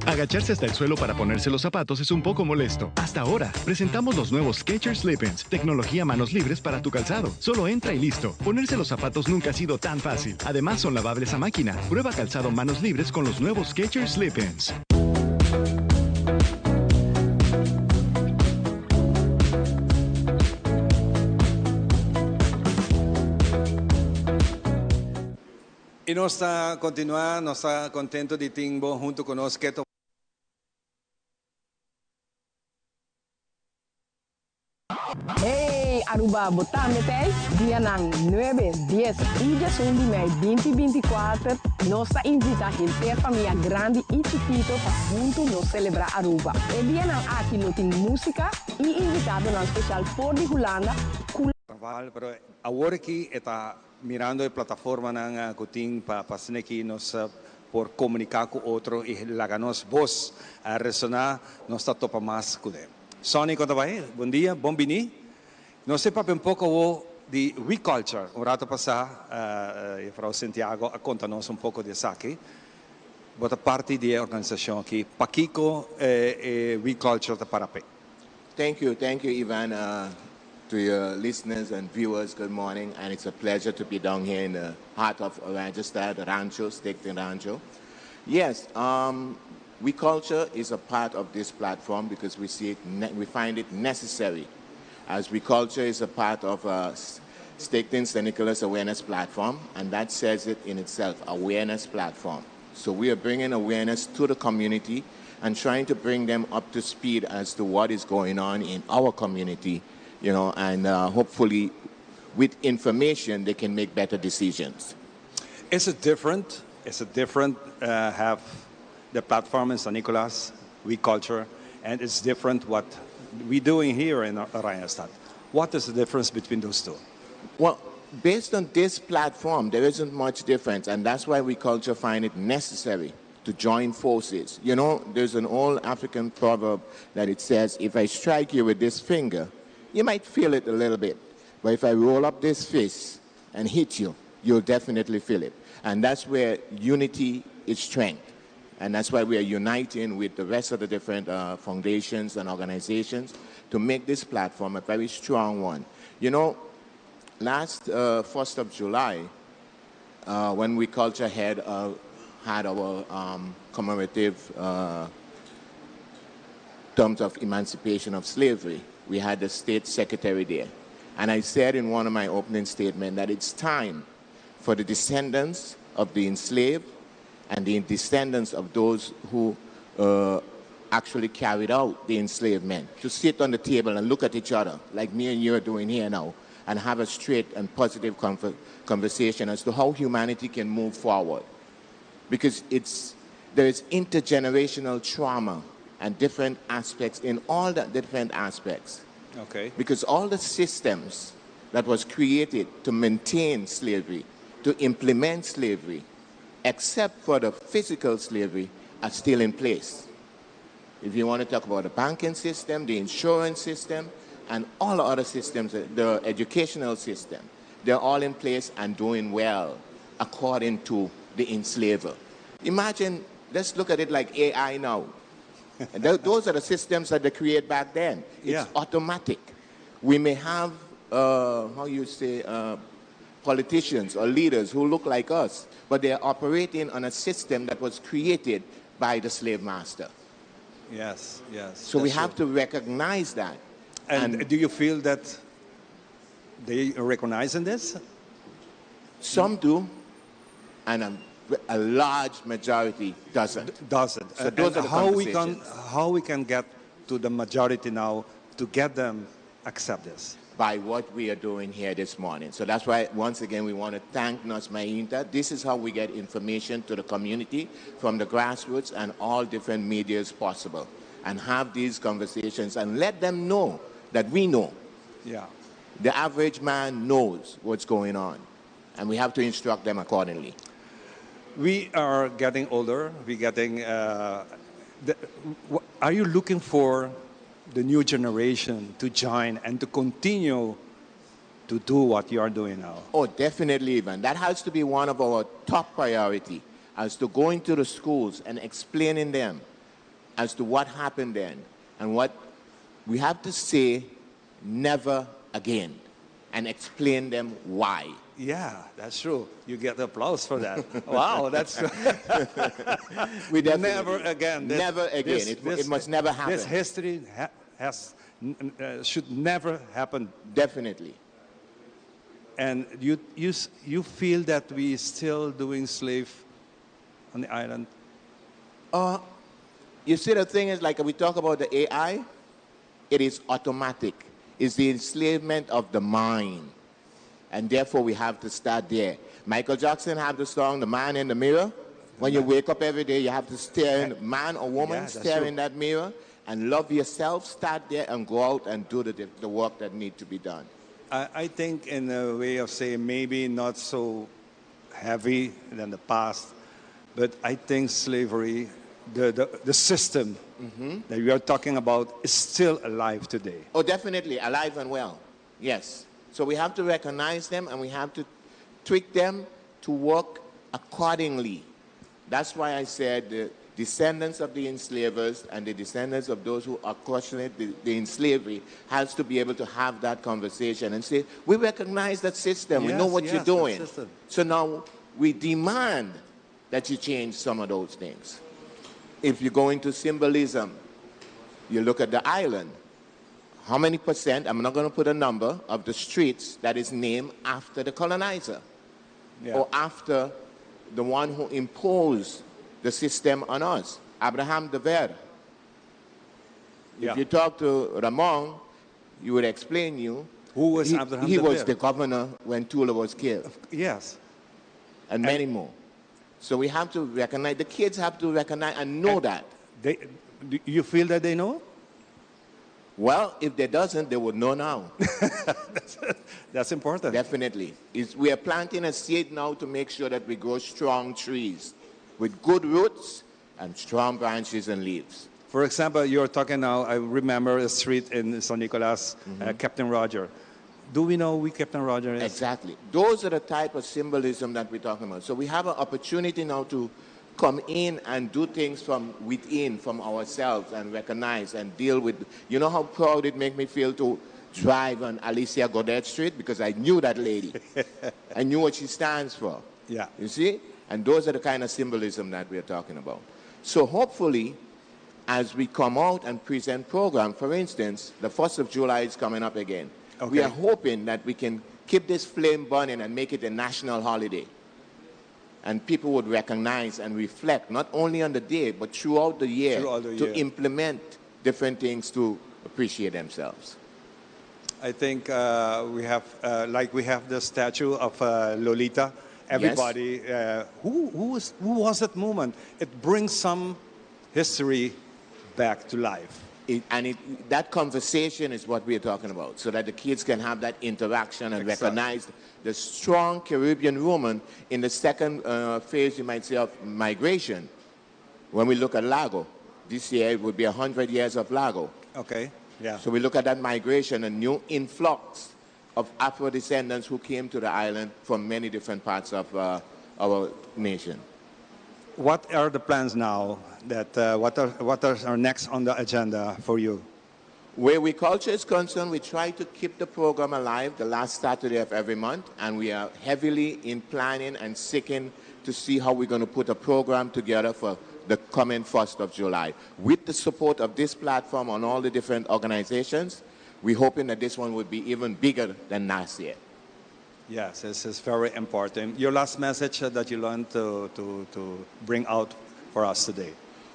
Agacharse hasta el suelo para ponerse los zapatos es un poco molesto. Hasta ahora, presentamos los nuevos Skechers Slip-ins, tecnología manos libres para tu calzado. Solo entra y listo. Ponerse los zapatos nunca ha sido tan fácil. Además, son lavables a máquina. Prueba calzado manos libres con los nuevos Skechers Slip-ins. Y nos ta continua, nos ta contento di tin bo hunto cu nos keto. Hey Aruba bo tambe t'ey? Dianan nuebe, dies y diesun di mei binti binti kuater nos ta invita henter famia grandi y chikito pa hunto nos celebra Aruba. E dianan aki lo tin musica y invitadonan special for di Hulanda cu. Carnaval, pero awor aki e ta Mirando e plataformanan cu tin pa asina ki nos por comunica cu otro y laga nos bos resona, nos ta topa mas cu ne. Sonny, con ta bay? Bon dia, bon bini. Nos te papia un poco awo di We Culture. Un rato pasa Juffrouw Santiago a conta nos un poco di esaki. Bo ta parti di e organisacion aki. Pakico e We Culture ta para p'e? Thank you, thank you Ivan. To your listeners and viewers, good morning. And it's a pleasure to be down here in the heart of Oranjestad, Rancho, Stichting Rancho. Yes, um, We Culture is a part of this platform because we see it, we find it necessary. As We Culture is a part of uh, Stichting St. Nicholas Awareness Platform, and that says it in itself, awareness platform. So we are bringing awareness to the community and trying to bring them up to speed as to what is going on in our community, you know, and uh, hopefully with information they can make better decisions. Is it different? Is it different uh, have the platform in San Nicolas, We Culture, and it's different what we're doing here in Oranjestad. What is the difference between those two? Well, based on this platform, there isn't much difference, and that's why We Culture find it necessary to join forces. You know, there's an old African proverb that it says, if I strike you with this finger, you might feel it a little bit. But if I roll up this fist and hit you, you'll definitely feel it. And that's where unity is strength. And that's why we are uniting with the rest of the different uh, foundations and organizations to make this platform a very strong one. You know, last 1st of July, when we culture had, had our commemorative terms of emancipation of slavery, we had the state secretary there. And I said in one of my opening statements that it's time for the descendants of the enslaved and the descendants of those who actually carried out the enslavement to sit on the table and look at each other, like me and you are doing here now, and have a straight and positive conversation as to how humanity can move forward. Because it's, there is intergenerational trauma and different aspects in all the different aspects. Because all the systems that was created to maintain slavery, to implement slavery, except for the physical slavery, are still in place. If you want to talk about the banking system, the insurance system, and all the other systems, the educational system, they're all in place and doing well according to the enslaver. Imagine, let's look at it like AI now. And those are the systems that they create back then. It's automatic. We may have, how you say, politicians or leaders who look like us, but they're operating on a system that was created by the slave master. So we That's have true. to recognize that. And do you feel that they are recognizing this? Some do, and a large majority doesn't. Doesn't. So those And are the conversations. how we can get to the majority now to get them accept this? By what we are doing here this morning. So that's why, once again, we want to thank Nos Mainta. This is how we get information to the community from the grassroots and all different medias possible. And have these conversations and let them know that we know. The average man knows what's going on. And we have to instruct them accordingly. We are getting older. We're getting... Are you looking for the new generation to join and to continue to do what you are doing now? Oh, definitely, Ivan. That has to be one of our top priority, as to going to the schools and explaining them as to what happened then and what we have to say never again and explain them why. Yeah, that's true. You get applause for that. Wow, that's... We definitely Never again. Never again. It must never happen. This history should never happen. Definitely. And you feel that we still doing slave on the island? You see, the thing is, like we talk about the AI, it is automatic. It's the enslavement of the mind. And therefore, we have to start there. Michael Jackson had the song, The Man in the Mirror. When you wake up every day, you have to stare in, man or woman, Yeah, that's stare true. in that mirror and love yourself. Start there and go out and do the work that needs to be done. I think in a way of saying maybe not so heavy than the past, but I think slavery, the system that we are talking about is still alive today. Oh, definitely, alive and well, yes. So we have to recognize them and we have to tweak them to work accordingly. That's why I said the descendants of the enslavers and the descendants of those who are questioning the enslavery has to be able to have that conversation and say, we recognize that system, we know Yes, what you're yes, that doing. system. So now we demand that you change some of those things. If you go into symbolism, you look at the island. How many percent, I'm not going to put a number, of the streets that is named after the colonizer or after the one who imposed the system on us, Abraham de Ver. If you talk to Ramon, he would explain you. Who was He Abraham de was Ver? the governor when Tula was killed. Yes. And many more. So we have to recognize, the kids have to recognize and know that. Do you feel that they know? Well, if they doesn't, they would know now. That's important. Definitely. We are planting a seed now to make sure that we grow strong trees with good roots and strong branches and leaves. For example, you're talking now, I remember a street in San Nicolas, Captain Roger. Do we know who Captain Roger is? Exactly. Those are the type of symbolism that we're talking about. So we have an opportunity now to come in and do things from within, from ourselves, and recognize and deal with. You know how proud it makes me feel to drive on Alicia Godet Street because I knew that lady. I knew what she stands for. Yeah. You see? And those are the kind of symbolism that we are talking about. So hopefully, as we come out and present program, for instance, the 1st of July is coming up again. Okay. We are hoping that we can keep this flame burning and make it a national holiday. And people would recognize and reflect, not only on the day, but throughout the year, Throughout the to year. implement different things to appreciate themselves. I think we have, like we have the statue of Lolita. Everybody, who, who, was, who was that moment? It brings some history back to life. It, and it, that conversation is what we are talking about, so that the kids can have that interaction and Exactly. recognize the strong Caribbean woman in the second phase, you might say, of migration. When we look at Lago, this year it would be 100 years of Lago. Okay, yeah. So we look at that migration, a new influx of Afro-descendants who came to the island from many different parts of our nation. What are the plans now? That, what, are, what are our next on the agenda for you? Where We Culture is concerned, we try to keep the program alive the last Saturday of every month, and we are heavily in planning and seeking to see how we're going to put a program together for the coming 1st of July. With the support of this platform and all the different organizations, we're hoping that this one would be even bigger than last year. Yes, this is very important. Your last message that you learned to, to, to bring out for us today.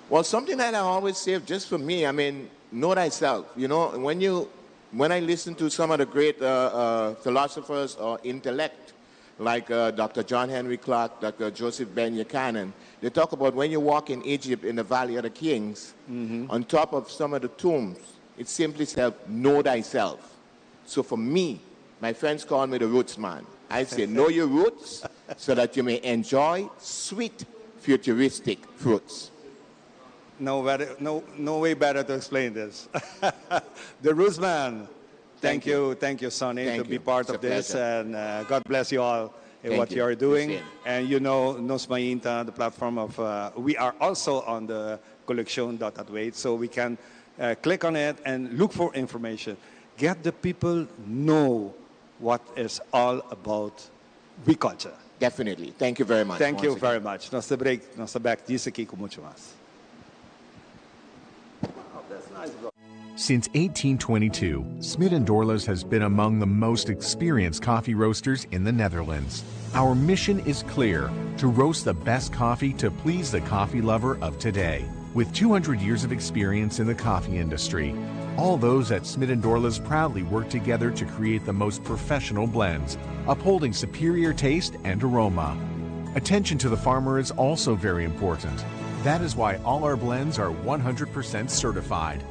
Well, something that I always say, just for me, I mean, know thyself. You know, when you, when I listen to some of the great philosophers or intellect, like Dr. John Henrik Clarke, Dr. Joseph Ben Jochannan, they talk about when you walk in Egypt in the Valley of the Kings, on top of some of the tombs, it simply says, know thyself. So for me, my friends call me the roots man. I say, know your roots so that you may enjoy sweet futuristic fruits. No, better, no, no way better to explain this. the Roots Man. Thank, you. thank you, Sonny, Thank to be you. part It's a of this. pleasure. And God bless you all in Thank what you. you are doing. Appreciate it. And you know, Nos Mainta, the platform of, we are also on the collection.adwait, so we can click on it and look for information. Get the people know what is all about We Culture. Definitely. Thank you very much. Thank once you again. very much. Nos ta break, nos ta back djis aki cu mucho mas. Since 1822, Smit and Dorlas has been among the most experienced coffee roasters in the Netherlands. Our mission is clear to roast the best coffee to please the coffee lover of today. With 200 years of experience in the coffee industry, all those at Smit and Dorlas proudly work together to create the most professional blends, upholding superior taste and aroma. Attention to the farmer is also very important. That is why all our blends are 100% certified.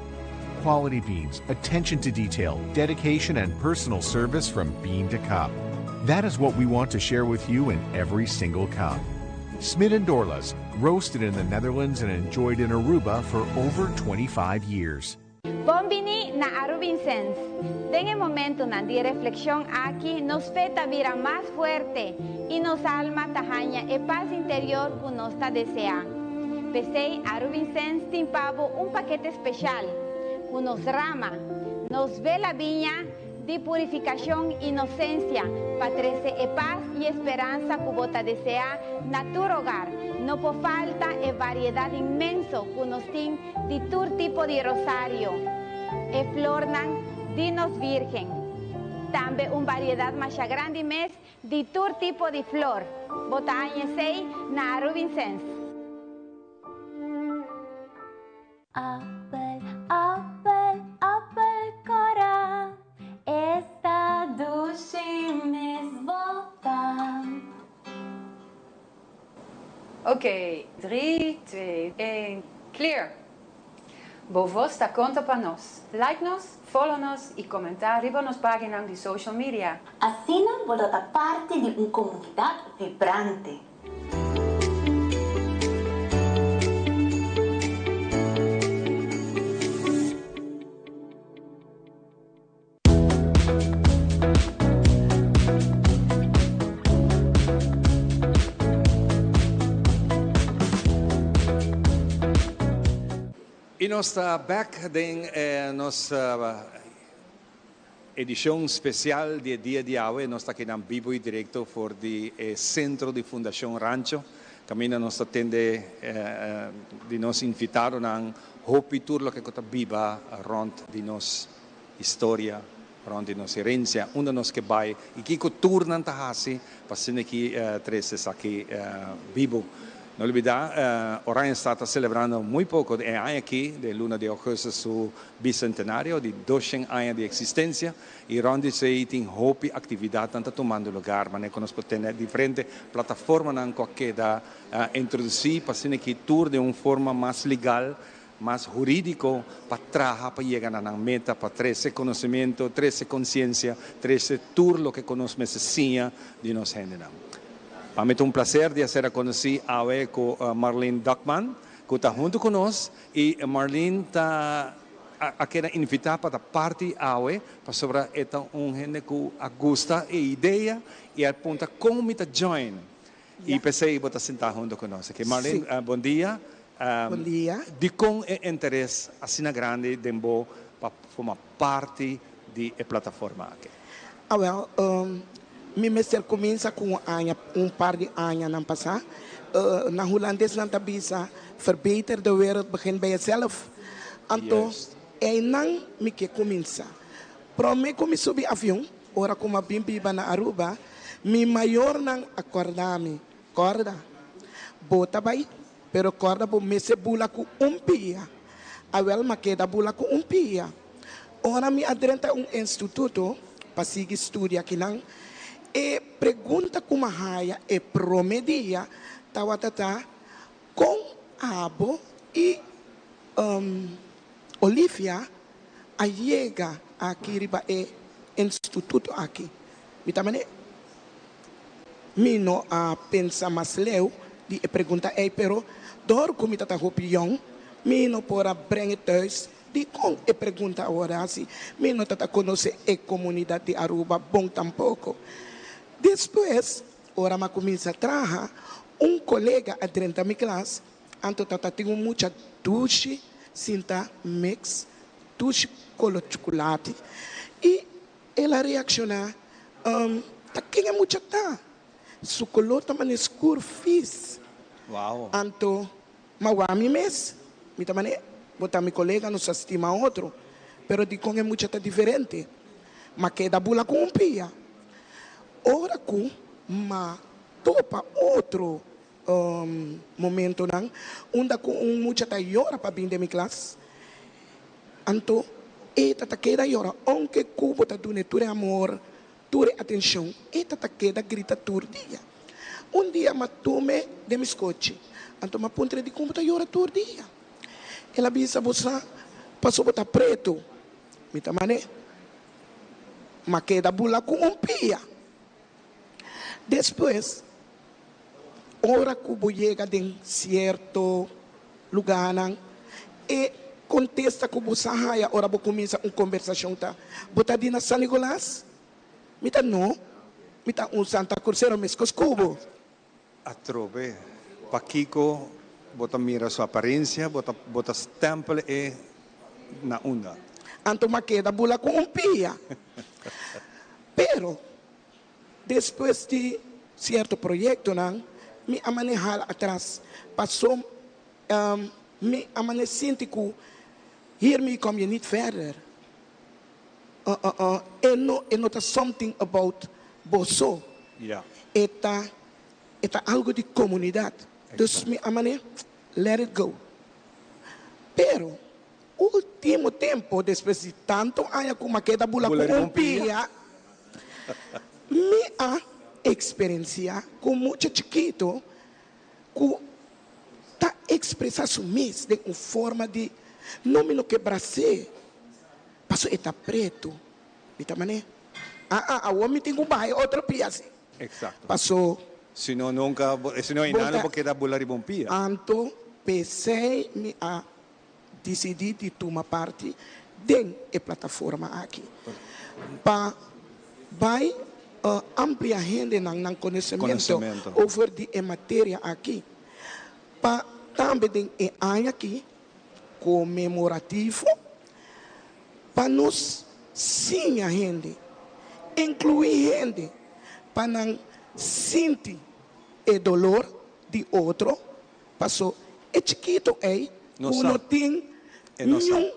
Quality beans, attention to detail, dedication, and personal service from bean to cup. That is what we want to share with you in every single cup. Smit and Dorlas, roasted in the Netherlands and enjoyed in Aruba for over 25 years. Bon bini na Aruba Incense. Den e momentonan di reflexion aki nos fe ta bira mas fuerte y nos alma ta haña e paz interior cu nos ta desea. P'esey Aruba Incense tin pa bo un pakete special cu nos rama, nos vela biña di purificacion y nos cencia pa trece e paz y esperanza cu bo ta desea na tur hogar. No por falta e variedad inmenso cu nos tin di tur tipo di rosario, e flornan di nos Virgen. Tambe un variedad masha grandi mes di tur tipo di flor. Bo ta haña esey na Aruba Incense. Appel, appel, appel cora. Esta dushi mes bo ta. Oké, 3, 2, 1, clear. Bo voz ta conta pa nos. Like nos, follow nos y comenta riba nos pagina di social media. Asina bo ta parti di un comunidad vibrante. Y nos ta back den nos Edicion special di e dia di awe, nos ta akinan bibo y directo for di e centro di Fundacion Rancho, caminda nos ta tende di nos invitadonan hopi tur loke cu ta biba rond di nos historia, rond di nos herencia, unda nos ke bay y kico tur nan ta haci pa asina aki trece esaki bibo. No olbida, Oranjestad ta celebrando muy poco e aña aki, den luna di augustus, su Bicentenario di doshen aña di existencia y rond di esey tin hopi actividadnan ta tumando lugar manera cu nos por tene diferente plataformanan cu a keda introduci pa asina ki tur den un forma mas legal, mas huridico pa traha pa yega na nan meta pa trece conocimiento, trece conciencia, trece tur loke cu nos mester siña di nos hendenan. Pa mi ta un placer di a ser a conoci awe cu Marlene Duckman cu ta hunto cu nos Y Marlene ta a keda invita pa ta parti awe pasobra e ta un hende cu a gusta e idea y a punta con mi ta join y p'esey bo ta sinta hunto cu nos aki. Marlene, bon dia. Bon dia. Dicon e interes asina grandi den bo pa forma parti di e plataforma aki? Awel, mi mester cuminsa cu un aña, un par di añanan pasa. Na Hulandes nan ta bisa, Verbeter de wereld begint bij jezelf. Anto, einan mi ke cuminsa. Prome cu mi subi avion, ora cu mi a bin biba na Aruba, mi mayornan a corda mi, Corda, bo ta bay, pero corda bo mester bula cu un pia. Awel, mi a keda bula cu un pia. Ora mi a drenta un instituto pa sigui studia akinan, e pregunta ku mi a haya e prome dia tabata ta, Kon abo i Olivia a yega aki riba e instituto aki? Mi ta manera, Mi no a pensa mas leu di e pregunta ei, pero dor ku mi ta ta hopi yòn, mi no por a breng'e thuis Dikon e pregunta awor hasi? Mi no ta ta konosé e komunidat di Aruba bon tampoko. Despues, ora m'a kuminsá traha, un kolega a drenta mi klas, anto ta ta tin un mucha dushi sinta mix dushi kolo chukulati i el a reakshoná, Ta ken e mucha ta? Su koló ta manera skur fis. Anto Ma wak mi mes, mi ta manera, bo ta mi colega, nos a stima otro, pero dicon e mucha ta diferente? M'a keda bula cu un pia. Ora cu m'a topa otro momentonan unda cu un mucha ta yora pa bin den mi klas, anto e ta ta keda yora, aunke cu bo ta dun'e tur e amor, tur e atencion, e ta ta keda grita tur dia. Un dia m'a tume den mi scochi, anto m'a puntra dicon bo ta yora tur dia. El a bisa, Bo sa paso bo ta preto. Mi ta mane. M'a keda bula cu un pia. Despues, ora cu bo yega den cierto lugarnan, e contesta cu bo sa haya ora bo cuminsa un conversacion ta, Bo ta di na San Nicolas? Mi ta no, mi ta un Santa Crucero mescos cu bo. Atrobe, pakico bo ta mira su aparencia, bo ta bo ta stempel e na unda? Anto m'a keda bula cu un pia. Pero, despues di cierto proyectonan, mi a maneha atras paso mi a mane sinti cu hiermee kom je niet verder. Uh uh uh, e no e no ta something about bo so. E ta e ta algo di comunidad. Dus mi a mane let it go. Pero ultimo tempo despues di tanto aña cu m'a keda bula cu un pia, mi a experiencia cu mucha chikito cu ta expresa su mes den un forma di no mi no ke bras'é paso e ta preto. Mi ta manera, ah ah awor mi tin cu baha e otro pia si. Exacto. Paso. Si no nunca, si no einan no por keda bula riba un pia. Anto p'esey mi a disidí di tuma parti den e plataforma aki pa bai amplia hendenan nan konosementu over di e materia aki pa tambe den e aña aki konmemorativo pa nos. Siña hende, inclui hende pa nan sinti e dolor di otro, paso e chikito ey No cu sa. no tin E no sa. niun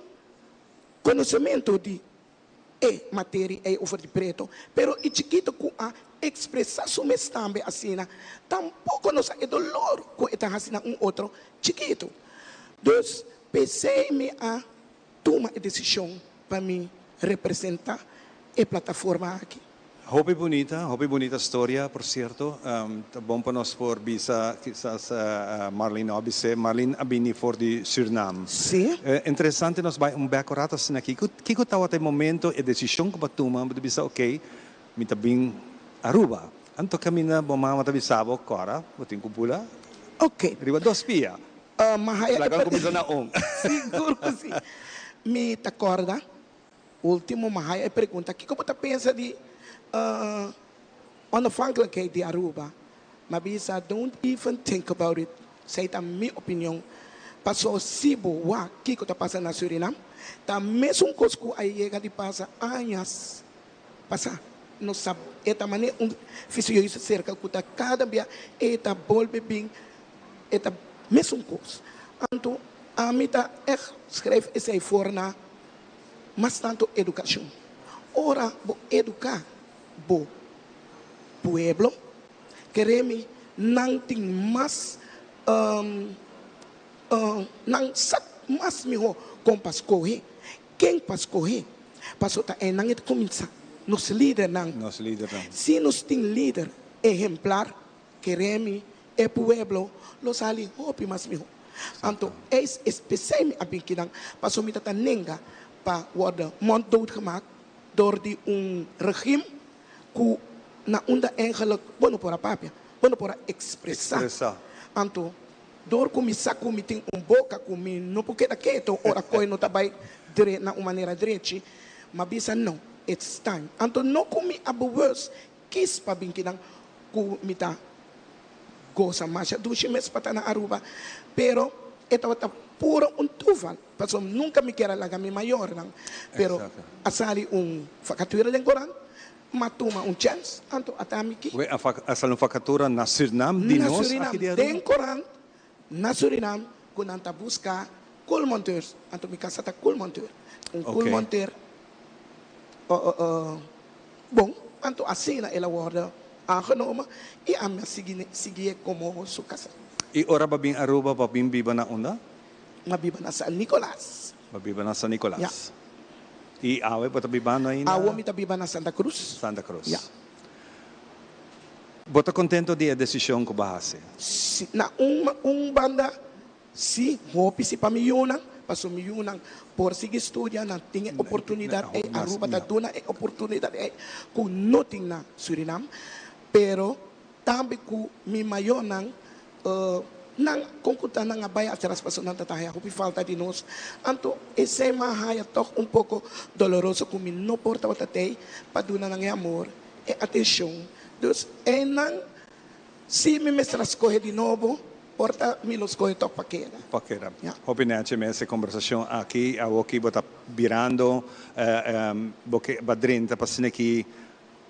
conocemento di e materia ey over di preto, pero e chikito cu a expresa su mes tambe asina, tampoco no sa e dolor cu e ta haci na un otro chikito. Dus p'esey mi a tuma e desishon pa mi representá e plataforma aki. Hopi bunita, hopi bunita storia, por cierto. Ta bon pa nos por bisa, kisas Marlene no a bis'é, Marlene a bini for di Surinam. Sí. Interesante nos bai un bek un rato asina aki. Kiko tabata e momento, e desishon ku bo a tuma, bo ta bisa ok, mi ta bin Aruba. Anto kaminda bo mama ta bisa bo, Cora, bo tin ku bula Ok. riba dos pia. Ma haya e Laga cuminsa na un. Sigur cu si. Mi ta corda ultimo ma haya e pregunta kico bo ta pensa di onafhankelijkheid di Aruba. Mi a bisa don't even think about it. Esey ta mi opinion. Paso si bo wak kico ta pasa na Surinam ta mesun cos cu a yega di pasa añas pasa. No sa e ta mane un vicioso cerca cu ta cada bia e ta bolbe bin E ta mesun kos. Anto ami ta ègt schrijf esei for na mas tanto edukashon. Ora bo eduká bo pueblo, kere mi nan tin mas nan sa mas mihó kon pa skohe, ken pa skohe. Pasobra ta einan e ta kuminsá. Nos lidernan. Nos lidernan. Si nos tin lider ehemplar, Kere mi, e pueblo lo sali hopi mas miho. Anto eis espesei mi a bin kinan, paso mi ta ta nenga pa worde monddood gemaakt door di un regim ku na unda eigenlijk bo no por a papia, bo no por a expresa. Expresa. Anto door ku mi sa ku mi tin un boka ku mi no por keda keto ora koe no ta bai dre na un manera drechi, m'a bisa no, it's time. Anto no ku mi a bewust Kis pa bin kinan ku mi ta gosa masha dushi mes pa ta na Aruba, pero e tabata puro un toeval, pasobra nunka mi kier a laga mi mayornan, pero a sali un vakatura den korant, m'a tuma un chèns, anto a ta mi ki. We, a sali un vakatura na Surinam di Na nos Surinam, aki di Aruba? den korant na Surinam ku nan ta buska koolmonteurs, anto mi kasa ta koolmonteur, un koolmonteur Bon, anto asina el a worde aangenomen y ami a sigui siguié como su casa. Y ora bo a bin Aruba, bo a bin biba na unda? Mi a biba na San Nicolas. Bo a biba na San Nicolas. Ya. Y awe bo ta bibando ainda? Awo mi ta biba na Santa Cruz. Santa Cruz. Ya. Bo ta contento di e decision cu bo a haci? Si, na un un banda Sí, hopi si pa mi yunan, paso mi yunan por sigui studia, nan tin e oportunidat ei, Aruba ta duna e oportunidat ei ku no tin na Surinam, pero tambe ku mi mayornan, nan kon ku ta nan a bai atras paso nan ta ta haya hopi falta di nos, anto esei mi a haya tòg un poko doloroso ku mi no por tabata tei pa duna nan e amor, e atenshon, dus einan si mi mester a skohe di nobo. Por ta mi lo scoge tok pa keda. Pa keda. Ya. Hopi nechi mes e conversacion aki. Awoki bo ta birando bo ke ba drenta pa asina ki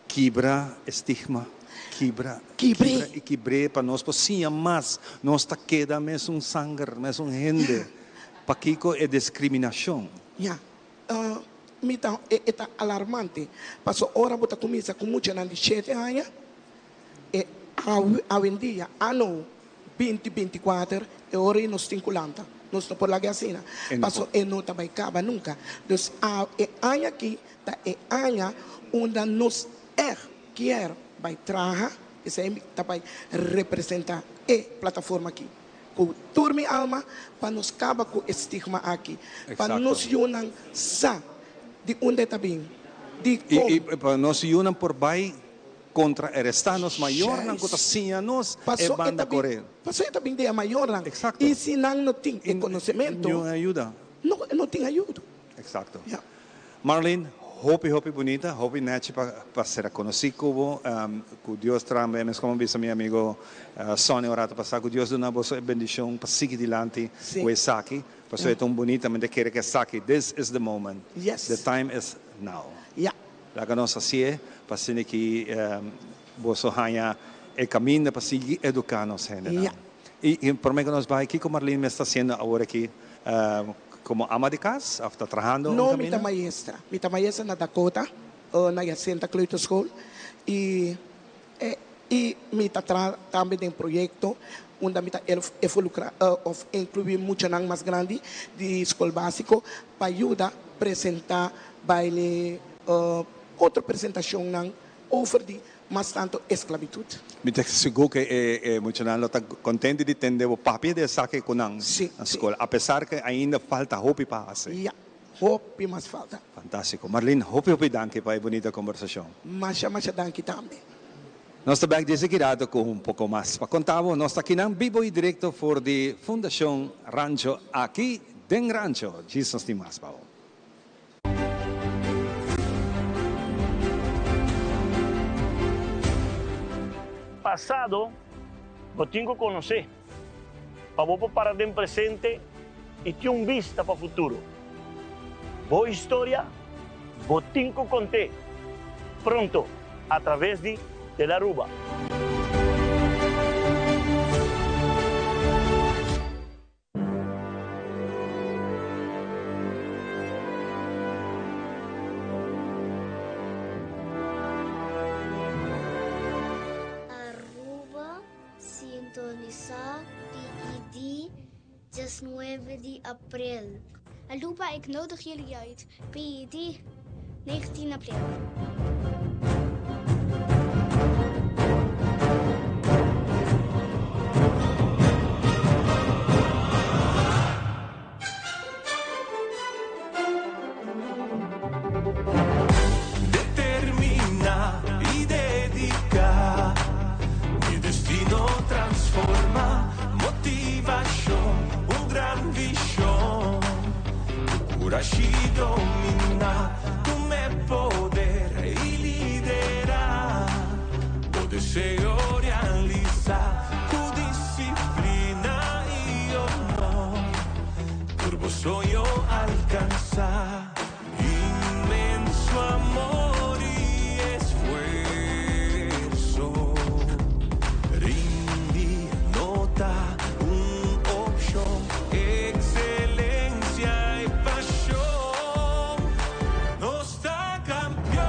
kibra e stigma. Kibra. Kibr'é. Kibra y kibr'é pa nos por siña mas. Nos ta keda mesun sanger, mesun hende. Ya. Pakico e discriminacion? Ya. Mi ta e ta alarmante. Paso ora bo ta cuminsa cu muchanan di shete aña. E awendia, ano binti binti kuater, e ora ei nos tin ku lanta. Nos no por laga asina, paso e no ta bai kaba nunka. Dus e aña aki ta e aña unda nos ègt kier bai traha, esei mi ta bai representá e plataforma aki ku tur mi alma pa nos kaba ku e stigma aki, pa nos yunan sa di unda e ta bin, di kon. I pa nos yunan por bai Kontra arestá nos mayornan ku ta siña nos e banda kore. Paso e ta bin di e mayornan. Exacto. I si nan no tin e konosementu. Niun ayuda. No, no tin ayudo. Exacto. Ya. Marlene, hopi hopi bunita, hopi nechi pa pa ser konosí ku bo. Ku Dios trambe, mes komo bisa mi amigo Sonny un rato pasá, ku Dios duna boso e bendishon pa sigui dilanti ku esaki. Pasobra e ta un bunita, mi ta kere ku esaki, this is the moment. Yes. The time is. now. Ya. Laga nos hasié pa asina ki boso haña e kaminda pa sigui eduká nos hendenan. Ya. I promé ku nos bai, kiko Marlene mes ta hasiendo awor aki komo ama di kas òf ta trahando un No, mi kaminda? ta maestra. Mi ta maestra na Dakota, na Jacinta Kleuterschool. I e i mi ta traha tambe den proyekto unda mi ta evolukrá òf inkluí muchanan mas grandi di skol básiko pa yuda presentá baile otro presentashonnan over di mas tanto esklabitut. Mi ta sigur ku e muchanan lo ta kontento di tende bo papia di esaki ku nan na skol, apesar ku ainda falta hopi pa hasi. Ya, hopi mas falta. Fantástiko. Marlene, hopi hopi danki pa e bunita kombersashon. Masha masha danki tambe. Nos ta bek dje kirato ku un poko mas pa konta bo. Nos ta kinan bibo i direkto for di Fundashon Rancho aki den Rancho. Djis nos tin mas pa bo. Pasado bo tin ku konosé pa bo por para den presente i tin un bista pa futuro. Bo historia bo tin ku kont'é pronto a traves di Telaruba. Aruba sintonisa PID 19 di april. Aruba ik nodig jullie uit. PID 19 april. Determina y dedica Mi destino transforma Motivacion, un gran vision Cu curashi domina Tuma e poder y lidera Bo deseo realisa Cu disciplina y honor Tur bo soño alcansa. Inmenso amor y esfuerzo. Rindi no ta un opcion. Excelencia y pasion. Nos ta campeon.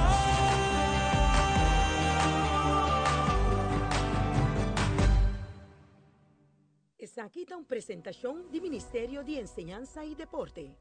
Esaki ta un presentacion di Ministerio di Enseñansa y Deporte.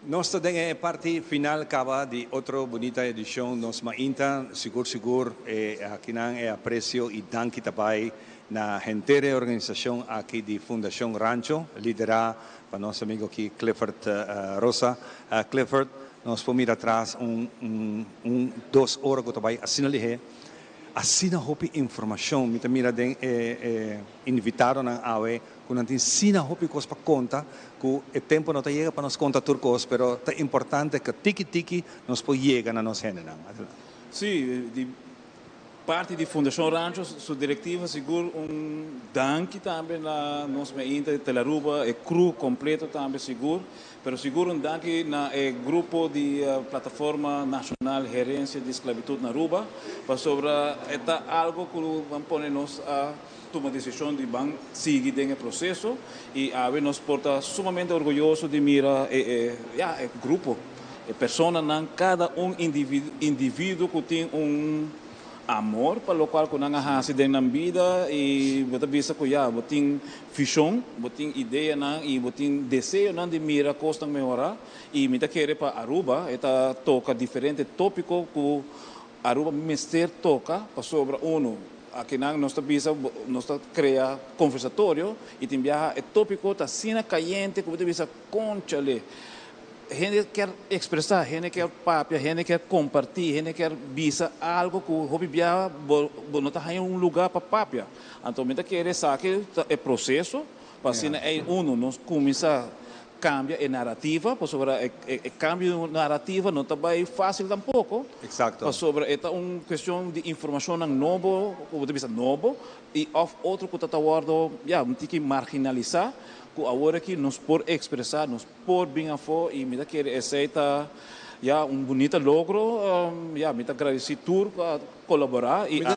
Nos ta den e parti final caba di otro bunita edicion Nos Mainta. Sigur sigur e akinan e aprecio y danki ta bay na henter e organisacion aki di Fundacion Rancho, lidera pa nos amigo aki Clifford Rosa. Clifford, nos por mira atras un un dos ora cu ta bay asina lihe. Asina hopi informacion mi ta mira den e e invitadonan awe cu nan tin sina hopi cos pa conta cu e tempo no ta yega pa nos conta tur cos pero ta importante cu tiki tiki nos por yega na nos hendenan. Adelante. Sí, di parti di Fundacion Rancho su directiva sigur un danki tambe na nos Meinta di Telaruba, e crew completo tambe sigur. Pero sigur un danki na e grupo di Plataforma Nacional Herencia di Esclavitud na Aruba, pasobra e ta algo cu ban pone nos a tuma decision di ban sigui den e proceso y awe nos por ta sumamente orguyoso di mira e ya e grupo, e personanan, cada un individuo cu tin un amor pa locual cu nan a haci den nan bida y bo ta bisa cu ya bo tin vision, bo tin ideanan y bo tin deseonan di mira cosnan mehora y mi ta kere pa Aruba e ta toca diferente topico cu Aruba mester toca pasobra uno akinan nos ta bisa nos ta crea conversatorio y tin biaha e topico ta asina cayente cu bo ta bisa conchale Hende kier expresa, hende kier papia, hende kier comparti, hende kier bisa algo cu hopi biaha bo bo no ta haña un lugar pa papia. Anto mi ta kere esaki ta e proceso pa asina ey uno nos cuminsa cambia e narrativa, pasobra e cambio di narrativa no ta bay facil tampoco. Pasobra e ta un cuestion di informacionnan nobo, cu bo ta bisa nobo, y of otro cu ta ta wordo, ya, un tiki marginalisa, cu awor aki nos por expresa, nos por bin afo y mi ta kere esey ta, ya, un bunita logro, ya, mi ta agradeci tur cu a colabora y a.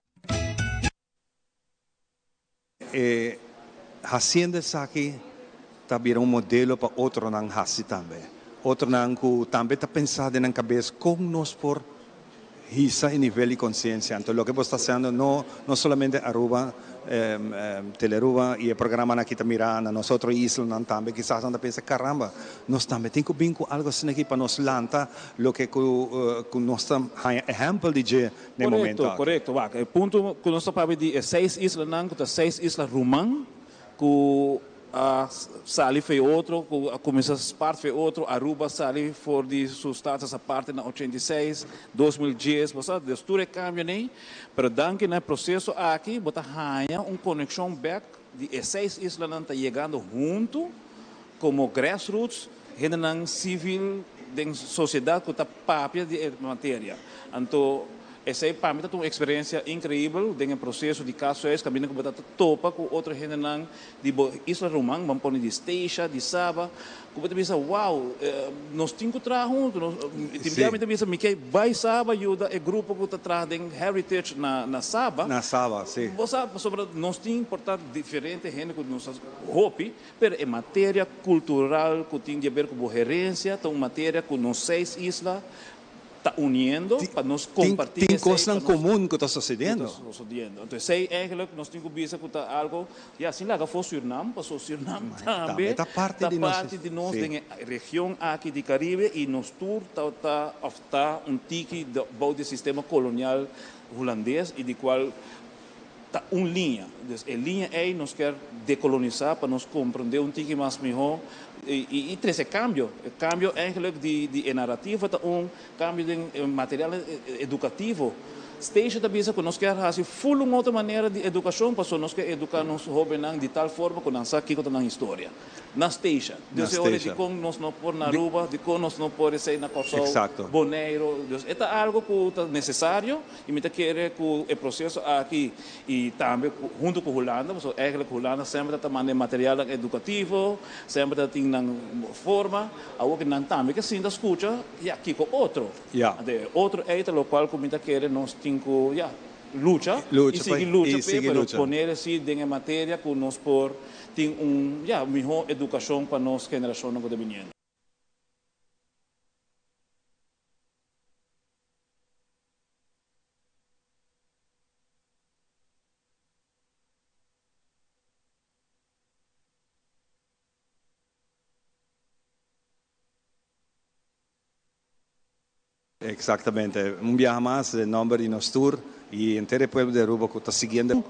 E hasiendo esaki ta bira un modelo pa otronan hasi tambe. Otronan ku tambe ta pensa den nan kabes kon nos por hisa e nivel di konsiensia. Anto loke bo sta hasiendo no no solamente Aruba, Telearuba i e programanan aki ta mira na nos otro islanan tambe kisas nan ta pensa caramba nos tambe tin ku bin ku algu asina aki pa nos lanta loke ku ku nos ta haña ehèmpel di dje na e momento Korekto, aki. korekto. Wak, e punto ku nos ta papia di e seis islanan ku ta seis isla ruman ku a sali for e otro, ku a kuminsá spart for e otro, Aruba a sali for di su status aparte na 86, 2010, bo sa, dus tur e kambionan ei, pero danki na e proseso aki bo ta haña un konekshon bèk di e seis islanan ta yegando huntu komo grassroots, hendenan sivil den sosiedat ku ta papia di e materia. Anto esei pa mi ta un eksperensia inkreibel den e proseso di Kashuis kaminda ku bo ta topa ku otro hendenan di bo isla ruman, ban pone di Statia, di Saba, ku bo ta bisa wow, nos tin ku traha huntu, nos tin bia mi ta bisa mi ke bai Saba yuda e grupo ku ta traha den heritage na Saba. Na Saba, si. Bo sa, pasobra nos tin por ta diferente hende ku nos ta hopi, pero e materia kultural ku tin di aber ku bo herensia ta un materia ku nos seis isla ta uniendo pa nos comparti Tin esey, cosnan pa nos comun cu ta cu sucediendo. ta sucediendo. Entonces esey eigenlijk nos tin cu bisa cu ta algo, ya, sin laga afo Surinam, pasobra Surinam Tambe tambe ta parti ta di nos parti di nos sí. den e region aki di Caribe y nos tur ta ta of ta un tiki bou di e sistema colonial Hulandes y di cual ta un liña. Dus e liña ey nos kier decolonisa pa nos comprende un tiki mas miho y trece cambio. E cambio eigenlijk di di e narrativa ta un cambio den e material educativo. Stacia ta bisa cu nos kier haci full un otro manera di educacion pasobra nos kier educa nos hobennan di tal forma cu nan sa kico ta nan historia. Na Stacia. Na Dus e ora Stacia. dicon nos no por na Aruba, dicon nos no por esey na Corsou, Exacto. Boneiro. Dus e ta algo cu ta necesario y mi ta kere cu e proceso aki y tambe hunto cu Hulanda, pasobra eigenlijk Hulanda semper ta manda e materialnan educativo, semper ta tin nan forma, awor cu nan tambe ke sinta scucha, ya, kico otro. Ya. Anto e otro ey ta locual cu mi ta kere nos tin cu, ya, lucha y Lucha pa sigui lucha y p'e, sigui pero lucha. poner esi den e materia cu nos por tin un, ya, miho educacion pa nos generacionnan cu ta biniendo. Exactamente. Un biaha mas den nomber di nos tur y henter e pueblo di Aruba cu ta siguiendo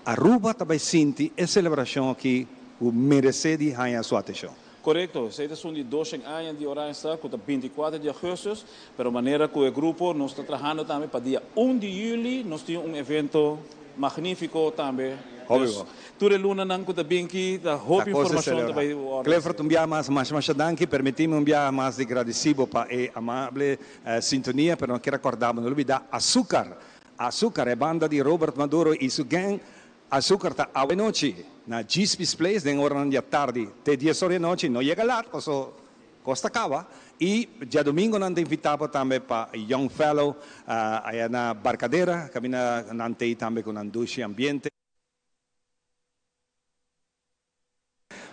Aruba ta bay sinti e celebracion aki cu merece di haya su atencion. Corecto, esey ta esun di doshen aña di Oranjestad cu ta 24 di augustus, pero manera cu e grupo nos ta trahando tambe pa dia un di juli nos tin un evento magnifico tambe. Hopi Dus bo. tur e lunanan cu ta bin ki ta hopi Ta cos di informacion ta celebra. bay wordo. Clifford, un biaha mas, masha masha danki. Permiti mi un biaha mas di gradici bo pa e amable sintonia, pero no kier a corda bo no lubida Azucar. Azucar, e banda di Robert Maduro y su gang. Azucar ta awe nochi na Djispie's Place den oranan di atardi te dies or di anochi. No yega laat paso cos ta caba. Y diadomingo nan ta invita bo tambe pa Young Fellow aya na Barcadera caminda nan ta ey tambe cu nan dushi ambiente.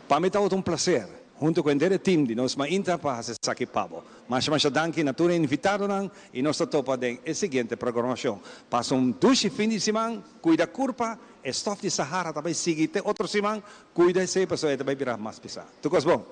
Pa mi tabata un placer, hunto cu henter e team di Nos Mainta pa haci esaki pa bo. Masha masha danki na tur e invitadonan y nos ta topa den e siguiente programacion. Pasa un dushi fin di siman, cuida curpa, e stof di Sahara ta bay sigui te otro siman, cuida esey pasobra e ta bay bira mas pisa. Tur cos bon.